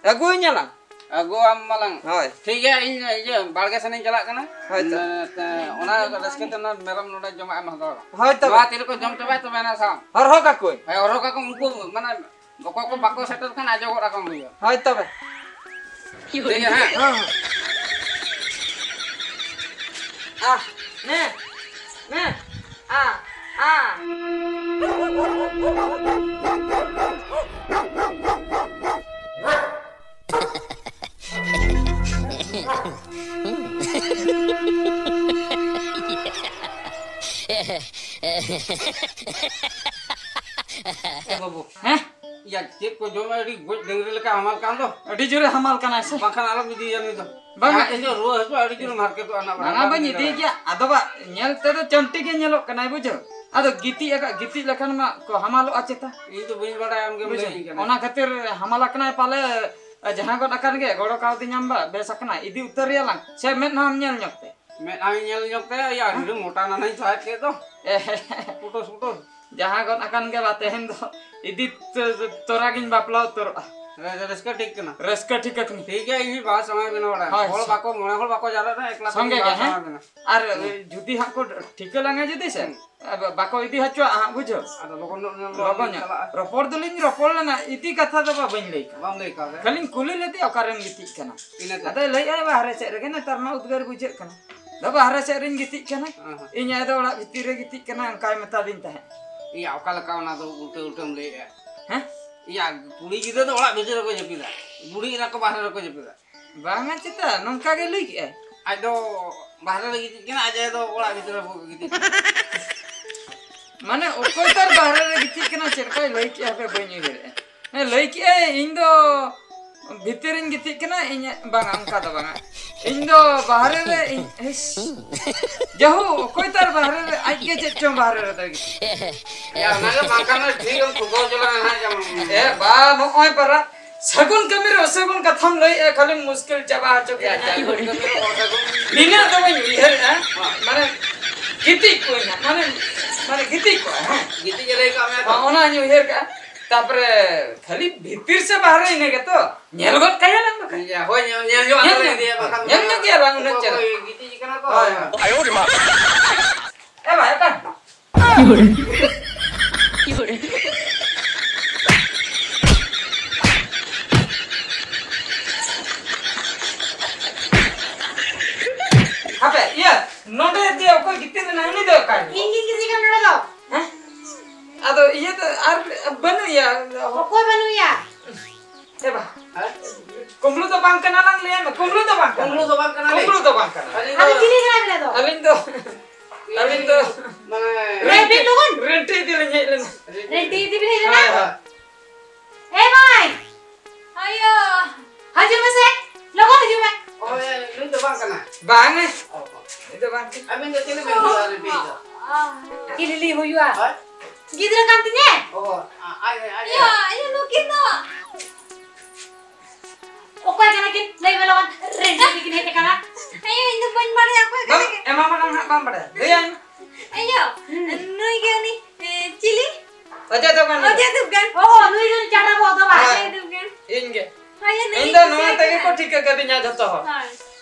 ᱟᱹᱜᱩᱣᱟᱹᱧᱟᱞᱟᱝ᱾ ᱟᱹᱜᱩᱣᱟᱢ ᱢᱟᱞᱟᱝ᱾ ᱦᱳᱭ᱾ ᱴᱷᱤᱠ ᱜᱮᱭᱟ, ᱤᱧ ᱤᱭᱟᱹ ᱵᱟᱲᱜᱮ ᱥᱮᱱᱤᱧ ᱪᱟᱞᱟᱜ ᱠᱟᱱᱟ᱾ ᱦᱳᱭ ᱛᱚ᱾ ᱮ, ᱛᱮ, ᱚᱱᱟ ᱨᱟᱹᱥᱠᱟᱹ ᱛᱮ ᱚᱱᱟ ᱢᱮᱨᱚᱢ ᱱᱚᱰᱮ ᱡᱚᱢᱟᱜ ᱮᱢ ᱦᱟᱛᱟᱣᱟ᱾ ᱦᱳᱭ ᱛᱚᱵᱮ᱾ ᱱᱚᱣᱟ ᱛᱤ ᱨᱮᱠᱚ ᱡᱚᱢ ᱪᱟᱵᱟᱭᱟ, ᱛᱚᱵᱮ ᱮᱱᱟ ᱥᱟᱶ᱾ ᱦᱚᱨᱦᱚ ᱠᱟᱠᱚᱣᱟᱹᱧ᱾ ᱦᱳᱭ, ᱦᱚᱨᱦᱚ ᱠᱟᱠᱚ, ᱩᱱᱠᱩ ᱢᱟᱱᱮ ᱚᱠᱚᱭ ᱠᱚ ᱵᱟᱠᱚ ᱥᱮᱴᱮᱨ ᱠᱷᱟᱱ ᱟᱡᱚᱜᱚᱜ ᱟᱠᱚ ᱦᱩᱭᱩᱜᱼᱟ᱾ ᱦᱳᱭ ᱛᱚᱵᱮ᱾ ᱴᱷᱤᱠ ᱜᱮᱭᱟ, ᱦᱮᱸ? ᱦᱮᱸ, ᱦᱮᱸ᱾ ᱟ, ᱱᱮ, ᱱᱮ, ᱟ, ᱟ᱾ ᱮ ᱵᱟᱹᱵᱩ᱾ ᱦᱮᱸ? ᱭᱟ, ᱪᱮᱫ ᱠᱚ ᱡᱚᱢ, ᱟᱹᱰᱤ ᱜᱚᱡ ᱰᱟᱹᱝᱨᱤ ᱞᱮᱠᱟ ᱦᱟᱢᱟᱞ ᱠᱟᱱ ᱫᱚ᱾ ᱟᱹᱰᱤ ᱡᱳᱨᱮ ᱦᱟᱢᱟᱞ ᱠᱟᱱᱟᱭ ᱥᱮ? ᱵᱟᱝᱠᱷᱟᱱ ᱟᱞᱚᱢ ᱤᱫᱤᱭᱮᱭᱟ ᱱᱩᱭ ᱫᱚ᱾ ᱵᱟᱝᱟ᱾ ᱡᱟᱦᱟᱸ ᱛᱤᱥ ᱨᱩᱣᱟᱹ ᱦᱟᱹᱥᱩ ᱟᱹᱰᱤ ᱡᱳᱨᱮᱢ ᱦᱟᱨᱠᱮᱛᱚᱜᱼᱟ ᱱᱟᱜ, ᱵᱟᱝᱟ, ᱵᱟᱝ ᱵᱟᱹᱧ ᱤᱫᱤᱭᱮ ᱫᱟᱲᱮᱭᱟᱜᱼᱟ᱾ ᱜᱮᱭᱟ᱾ ᱟᱫᱚ ᱵᱟ, ᱧᱮᱞ ᱛᱮᱫᱚ ᱪᱟᱹᱱᱴᱤ ᱜᱮ ᱧᱮᱞᱚᱜ ᱠᱟᱱᱟᱭ, ᱵᱩᱡᱷᱟᱹᱣ᱾ ᱟᱫᱚ ᱜᱤᱛᱤᱡ ᱟᱠᱟᱫ, ᱜᱤᱛᱤᱡ ᱞᱮᱠᱷᱟᱱ ᱢᱟ ᱠᱚ ᱦᱟᱢᱟᱞᱚᱜᱼᱟ ᱪᱮᱛᱟ᱾ ᱤᱧ ᱫᱚ ᱵᱟᱹᱧ ᱵᱟᱲᱟᱭᱟ, ᱟᱢ ᱜᱮᱢ ᱞᱟᱹᱭ ᱟᱹᱧ ᱠᱟᱱᱟ᱾ ᱚᱱᱟ ᱠᱷᱟᱹᱛᱤᱨ ᱦᱟᱢᱟᱞ ᱟᱠᱟᱱᱟᱭ ᱯᱟᱞᱮ, ᱡᱟᱦᱟᱸ ᱜᱚᱫ ᱟᱠᱟᱱ ᱜᱮ ᱜᱚᱲᱚ ᱠᱟᱣᱫᱤᱧᱟᱢ ᱵᱟ, ᱵᱮᱥ ᱟᱠᱟᱱᱟ, ᱤᱫᱤ ᱩᱛᱟᱹᱨ ᱮᱭᱟᱞᱟᱝ᱾ ᱥᱮ ᱢᱮᱫ ᱦᱚᱸᱢ ᱧᱮᱞ ᱧᱚᱜ ᱛᱮ? ᱢᱮᱫ ᱦᱟᱸᱜ ᱤᱧ ᱧᱮᱞ ᱧᱚᱜ ᱛᱮ, ᱭᱟ, ᱟᱹᱰᱤ ᱢᱚᱴᱟ ᱱᱟᱱᱟᱧ ᱥᱟᱦᱮᱫ ᱠᱮᱫ ᱫᱚ᱾ ᱮ, ᱯᱩᱴᱩᱥ, ᱯᱩᱴᱩᱥ᱾ ᱡᱟᱦᱟᱸ ᱜᱚᱫ ᱟᱠᱟᱱ ᱜᱮ ᱵᱟ, ᱛᱮᱦᱮᱧ ᱫᱚ ᱤᱫᱤ ᱛᱚ-, ᱛᱚᱨᱟ ᱜᱤᱧ ᱵᱟᱯᱞᱟ ᱩᱛᱟᱹᱨᱚᱜᱼᱟ᱾ ᱨᱟᱹᱥᱠᱟᱹ ᱴᱷᱤᱠ ᱠᱟᱱᱟ᱾ ᱨᱟᱹᱥᱠᱟᱹ ᱴᱷᱤᱠ ᱟᱠᱟᱱᱟ᱾ ᱴᱷᱤᱠ ᱜᱮᱭᱟ, ᱤᱧ ᱵᱟᱦᱟ ᱥᱟᱶ ᱵᱮᱱᱟᱣ ᱵᱟᱲᱟᱭᱟ᱾ ᱦᱳᱭ᱾ ᱦᱚᱲ ᱵᱟᱠᱚ, ᱢᱚᱬᱮ ᱦᱚᱲ ᱵᱟᱠᱚ ᱡᱟᱣᱨᱟᱜ ᱨᱮᱦᱚᱸ ᱮᱠᱞᱟ ᱛᱮᱜᱮ ᱥᱚᱸᱜᱮ ᱜᱮ, ᱵᱟᱦᱟ ᱦᱮᱸ? ᱥᱟᱶ ᱵᱮᱱᱟᱣ᱾ ᱟᱨ ᱦᱩᱸ᱾ ᱡᱩᱫᱤ ᱦᱟᱸᱜ ᱠᱚ ᱴᱷᱤᱠᱟᱹ ᱞᱟᱝᱟ ᱡᱩᱫᱤ ᱥᱮ, ᱦᱩᱸ᱾ ᱵᱟ-, ᱵᱟᱠᱚ ᱤᱫᱤ ᱦᱚᱪᱚᱣᱟᱜᱼᱟ ᱦᱟᱸᱜ, ᱵᱩᱡᱷᱟᱹᱣ? ᱟᱫᱚ ᱞᱚᱜᱚᱱ ᱧᱚᱜ, ᱞᱚᱜᱚᱱ ᱞᱚᱜᱚᱱ ᱧᱚᱜ᱾ ᱪᱟᱞᱟᱜᱼᱟ᱾ ᱨᱚᱯᱚᱲ ᱫᱚᱞᱤᱧ ᱨᱚᱯᱚᱲ ᱞᱮᱱᱟ, ᱤᱫᱤ ᱠᱟᱛᱷᱟ ᱫᱚ ᱵᱟ ᱵᱟᱹᱧ ᱞᱟᱹᱭ ᱠᱟᱜᱼᱟ᱾ ᱵᱟᱢ ᱞᱟᱹᱭ ᱠᱟᱣᱫᱟ᱾ ᱠᱷᱟᱹᱞᱤᱧ ᱠᱩᱞᱤ ᱞᱮᱫᱮᱭᱟ ᱚᱠᱟᱨᱮᱢ ᱜᱤᱛᱤᱡ ᱠᱟᱱᱟ᱾ ᱤᱱᱟᱹ ᱛᱮ᱾ ᱟᱫᱚᱭ ᱞᱟᱹᱭᱮᱫᱼᱟ ᱵᱟᱦᱨᱮ ᱥᱮᱫ ᱨᱮᱜᱮ, ᱱᱮᱛᱟᱨ ᱢᱟ ᱩᱫᱽᱜᱟᱹᱨ ᱵᱩᱡᱷᱟᱹᱜ ᱠᱟᱱᱟ᱾ ᱫᱚ ᱵᱟᱦᱨᱮ ᱥᱮᱫ ᱨᱤᱧ ᱜᱤᱛᱤᱡ ᱠᱟᱱᱟ᱾ ᱦᱮᱸ, ᱦᱮᱸ᱾ ᱤᱧ ᱟᱭᱳ ᱫᱚ ᱚᱲᱟᱜ ᱵᱷᱤᱛᱤᱨ ᱨᱮ ᱜᱤᱛᱤᱡ ᱠᱟᱱᱟ, ᱚᱱᱠᱟᱭ ᱢᱮᱛᱟᱫᱤᱧ ᱛᱟᱦᱮᱸᱫ᱾ ᱤᱭᱟ, ᱚᱠᱟ ᱞᱮᱠᱟ ᱚᱱᱟ ᱫᱚ ᱩᱞᱴᱟᱹ ᱩᱞᱴᱟᱹᱢ ᱞᱟᱹᱭᱮᱫᱼᱟ? ᱦᱮᱸ? ᱤᱭᱟ, ᱠᱩᱲᱤ ᱜᱤᱫᱽᱨᱟᱹ ᱫᱚ ᱚᱲᱟᱜ ᱵᱷᱤᱛᱤᱨ ᱨᱮᱠᱚ ᱡᱟᱹᱯᱤᱫᱟ, ᱵᱩᱲᱦᱤ ᱮᱨᱟ ᱠᱚ ᱵᱟᱦᱨᱮ ᱨᱮᱠᱚ ᱡᱟᱹᱯᱤᱫᱟ᱾ ᱵᱟᱝᱟ ᱪᱮᱛᱟ, ᱱᱚᱝᱠᱟ ᱜᱮ ᱞᱟᱹᱭ ᱠᱮᱜᱼᱟᱭ᱾ ᱟᱡ ᱫᱚ ᱵᱟᱦᱨᱮ ᱨᱮ ᱜᱤᱛᱤᱡ ᱠᱟᱱᱟ, ᱟᱡ ᱟᱭᱳ ᱫᱚ ᱚᱲᱟᱜ ᱵᱷᱤᱛᱤᱨ ᱨᱮ ᱜᱤᱛᱤᱡ ᱠᱟᱱᱟ᱾ ᱢᱟᱱᱮ ᱚᱠᱚᱭ ᱛᱟᱨ ᱵᱟᱦᱨᱮ ᱨᱮ ᱜᱤᱛᱤᱡ ᱠᱟᱱᱟ, ᱪᱮᱫ ᱞᱮᱠᱟᱭ ᱞᱟᱹᱭ ᱠᱮᱜᱼᱟ ᱦᱟᱯᱮ ᱵᱟᱹᱧ ᱩᱭᱦᱟᱹᱨᱮᱜᱼᱟ᱾ ᱦᱮᱸ, ᱞᱟᱹᱭ ᱠᱮᱜᱼᱟᱭ, ᱤᱧ ᱫᱚ ᱵᱷᱤᱛᱤᱨ ᱨᱤᱧ ᱜᱤᱛᱤᱡ ᱠᱟᱱᱟ, ᱤᱧ, ᱵᱟᱝᱟ, ᱚᱱᱠᱟ ᱫᱚ ᱵᱟᱝᱟ᱾ ᱤᱧ ᱫᱚ ᱵᱟᱦᱨᱮ ᱨᱮ, ᱤᱧ, ᱤᱥ᱾ ᱡᱟᱦᱳ, ᱚᱠᱚᱭ ᱛᱟᱨ ᱵᱟᱦᱨᱮ ᱨᱮ, ᱟᱡ ᱜᱮ ᱪᱮᱫ ᱪᱚᱝ ᱵᱟᱦᱨᱮ ᱨᱮ ᱫᱚᱭ ᱜᱤᱛᱤᱡ᱾ ᱭᱟ, ᱚᱱᱟ ᱜᱮ ᱵᱟᱝᱠᱷᱟᱱ ᱫᱚ ᱴᱷᱤᱠ ᱮᱢ ᱴᱷᱩᱠᱟᱹᱣ ᱦᱚᱪᱚ ᱞᱟᱝᱟ ᱱᱟᱦᱟᱜ ᱡᱮᱢᱚᱱ᱾ ᱮ ᱵᱟ, ᱱᱚᱜᱼᱚᱭ ᱯᱟᱨᱟ ᱥᱟᱹᱜᱩᱱ ᱠᱟᱹᱢᱤ ᱨᱮ ᱚᱥᱟᱹᱜᱩᱱ ᱠᱟᱛᱷᱟᱢ ᱞᱟᱹᱭᱮᱜᱼᱟ, ᱠᱷᱟᱹᱞᱤᱢ ᱢᱩᱥᱠᱤᱞ ᱪᱟᱵᱟ ᱦᱚᱪᱚ ᱠᱮᱜᱼᱟ᱾ ᱭᱟ, ᱥᱟᱹᱜᱩᱱ ᱠᱟᱹᱢᱤ ᱨᱮ ᱚᱥᱟᱹᱜᱩᱱ᱾ ᱱᱤᱱᱟᱹᱜ ᱫᱚ ᱵᱟᱹᱧ ᱩᱭᱦᱟᱹᱨᱮᱜᱼᱟ, ᱦᱮᱸ᱾ ᱢᱟᱱᱮ ᱜᱤᱛᱤᱡ ᱠᱚᱜᱼᱟᱹᱧ ᱦᱟᱸᱜ, ᱢᱟᱱᱮ, ᱢᱟᱱᱮ ᱜᱤᱛᱤᱡ ᱠᱚᱜᱼᱟ, ᱦᱮᱸ᱾ ᱜᱤᱛᱤᱡ ᱮ ᱞᱟᱹᱭ ᱠᱟᱜ ᱢᱮᱭᱟ ᱛᱚ᱾ ᱦᱚᱸ, ᱚᱱᱟᱧ ᱩᱭᱦᱟᱹᱨ ᱠᱟᱜᱼᱟ᱾ ᱛᱟᱯᱚᱨᱮ ᱠᱷᱟᱹᱞᱤ ᱵᱷᱤᱛᱤᱨ ᱥᱮ ᱵᱟᱦᱨᱮ ᱤᱱᱟᱹ ᱜᱮᱛᱚ? ᱧᱮᱞ ᱜᱚᱫ ᱠᱟᱭᱟᱞᱟᱝ ᱵᱟᱠᱷᱟᱱ᱾ ᱤᱭᱟᱹ, ᱦᱳᱭ, ᱧᱮᱞ, ᱧᱮᱞ ᱧᱚᱜ ᱧᱮᱞ ᱟᱞᱟᱝ ᱧᱚᱜ, ᱤᱫᱤᱭᱟ ᱵᱟᱠᱷᱟᱱ ᱧᱮᱞ ᱧᱚᱜ ᱜᱮᱭᱟ ᱵᱟᱝ ᱩᱱᱟᱹᱜ ᱪᱮᱦᱨᱟ᱾ ᱜᱤᱛᱤᱡ ᱠᱟᱱᱟ ᱠᱚ᱾ ᱦᱳᱭ, ᱦᱳᱭ᱾ ᱮ ᱵᱷᱟᱭ, ᱚᱠᱟ? ᱦᱟᱯᱮ, ᱤᱭᱟᱹ, ᱱᱚᱰᱮ ᱡᱮ ᱚᱠᱚᱭ ᱜᱤᱛᱤᱡ ᱞᱮᱱᱟ, ᱩᱱᱤ ᱫᱚ ᱚᱠᱟᱭ ᱱᱟ? ᱤᱧ ᱜᱤᱧ ᱜᱤᱛᱤᱡ ᱠᱟᱱᱟ ᱱᱚᱰᱮ ᱫᱚ᱾ ᱦᱮᱸ? ᱟᱫᱚ ᱤᱭᱟᱹ ᱫᱚ ᱟᱨ ᱵᱟᱹᱱᱩᱜ ᱮᱭᱟ᱾ ᱚᱠᱚᱭ ᱵᱟᱹᱱᱩᱜ ᱮᱭᱟ? ᱮ ᱵᱟ᱾ ᱦᱮᱸ? ᱠᱩᱢᱵᱽᱲᱩ ᱫᱚ ᱵᱟᱝ ᱠᱟᱱᱟ ᱞᱟᱝ ᱞᱟᱹᱭᱟ ᱢᱮ, ᱠᱩᱢᱵᱽᱲᱩ ᱫᱚ ᱵᱟᱝ ᱠᱟᱱᱟ᱾ ᱠᱩᱢᱵᱽᱲᱩ ᱫᱚ ᱵᱟᱝ ᱠᱟᱱᱟ ᱞᱮ᱾ ᱠᱩᱢᱵᱽᱲᱩ ᱫᱚ ᱵᱟᱝ ᱠᱟᱱᱟ᱾ ᱟᱹᱞᱤᱧ ᱟᱫᱚ ᱫᱚ, ᱪᱤᱞᱤ ᱠᱟᱱᱟ ᱵᱮᱱ ᱟᱫᱚ? ᱟᱹᱞᱤᱧ ᱫᱚ, ᱢᱟᱱᱮ ᱟᱹᱞᱤᱧ ᱫᱚ ᱨᱮᱱᱴᱤ ᱤᱫᱤ ᱞᱤᱧ ᱦᱮᱡ ᱞᱮᱱᱟ᱾ ᱨᱮᱱᱴᱤ ᱤᱫᱤ ᱵᱮᱱ ᱦᱮᱡ ᱞᱮᱱᱟ? ᱦᱳᱭ, ᱦᱳᱭ᱾ ᱮ ᱢᱟᱹᱭ! ᱟᱭᱳ! ᱦᱤᱡᱩᱜ ᱢᱮᱥᱮ, ᱞᱚᱜᱚᱱ ᱦᱤᱡᱩᱜ ᱢᱮ᱾ ᱳᱭ, ᱱᱩᱭ ᱫᱚ ᱵᱟᱝ ᱠᱟᱱᱟ᱾ ᱵᱟᱝ ᱮ᱾ ᱚ, ᱚ᱾ ᱱᱩᱭ ᱫᱚ ᱵᱟᱝ ᱠᱟᱱᱟ᱾ ᱟᱹᱵᱤᱱ ᱫᱚ ᱪᱮᱫ ᱵᱤᱱ ᱞᱟᱹᱭ ᱫᱟ, ᱨᱮᱱᱴᱤ ᱫᱚ? ᱪᱤᱞᱤ ᱞᱤ ᱦᱩᱭᱩᱜᱼᱟ? ᱦᱳᱭ᱾ ᱜᱤᱫᱽᱨᱟᱹ ᱠᱟᱱ ᱛᱤᱧᱟᱹ᱾ ᱚ, ᱟ-, ᱟᱡ, ᱟᱡ, ᱟᱡ᱾ ᱤᱭᱟᱹ, ᱤᱭᱟᱹ, ᱱᱩᱠᱤᱱ ᱫᱚ᱾ ᱚᱠᱚᱭ ᱠᱟᱱᱟ ᱠᱤᱱ? ᱞᱟᱹᱭ ᱢᱮ ᱞᱚᱜᱚᱱ᱾ ᱨᱮᱰᱤ ᱠᱤᱱ ᱦᱮᱡ ᱟᱠᱟᱱᱟ᱾ ᱟᱭᱳ, ᱤᱧ ᱫᱚ ᱵᱟᱹᱧ ᱵᱟᱲᱟᱭᱟ ᱚᱠᱚᱭ ᱵᱟᱝ, ᱠᱟᱱᱟ ᱠᱤᱱ᱾ ᱮᱢᱟ ᱢᱟᱲᱟᱝ ᱦᱟᱸᱜ ᱵᱟᱢ ᱵᱟᱲᱟᱭᱟ᱾ ᱞᱟᱹᱭᱟᱹᱧ᱾ ᱟᱭᱳ, ᱦᱩᱸ᱾ ᱱᱩᱭ ᱜᱮ ᱩᱱᱤ, ᱮ, ᱪᱤᱞᱤ? ᱚᱡᱚᱭ ᱫᱮᱵᱜᱟᱱ᱾ ᱚᱡᱚᱭ ᱫᱮᱵᱜᱟᱱ᱾ ᱚ, ᱱᱩᱭ ᱫᱚ ᱩᱱᱤ ᱪᱟᱰᱟ ᱵᱚᱦᱚᱜ ᱫᱚ ᱵᱟᱝ? ᱦᱳᱭ᱾ ᱚᱡᱚᱭ ᱫᱮᱵᱜᱟᱱ᱾ ᱤᱧ ᱜᱮ᱾ ᱦᱳᱭ, ᱱᱩᱭ ᱤᱧ ᱫᱚ ᱜᱮ ᱱᱚᱣᱟ ᱠᱩᱥᱤ ᱛᱮᱜᱮ ᱠᱟᱱᱟ᱾ ᱠᱚ ᱴᱷᱤᱠᱟᱹ ᱠᱟᱫᱤᱧᱟ ᱡᱷᱚᱛᱚ ᱦᱚᱲ᱾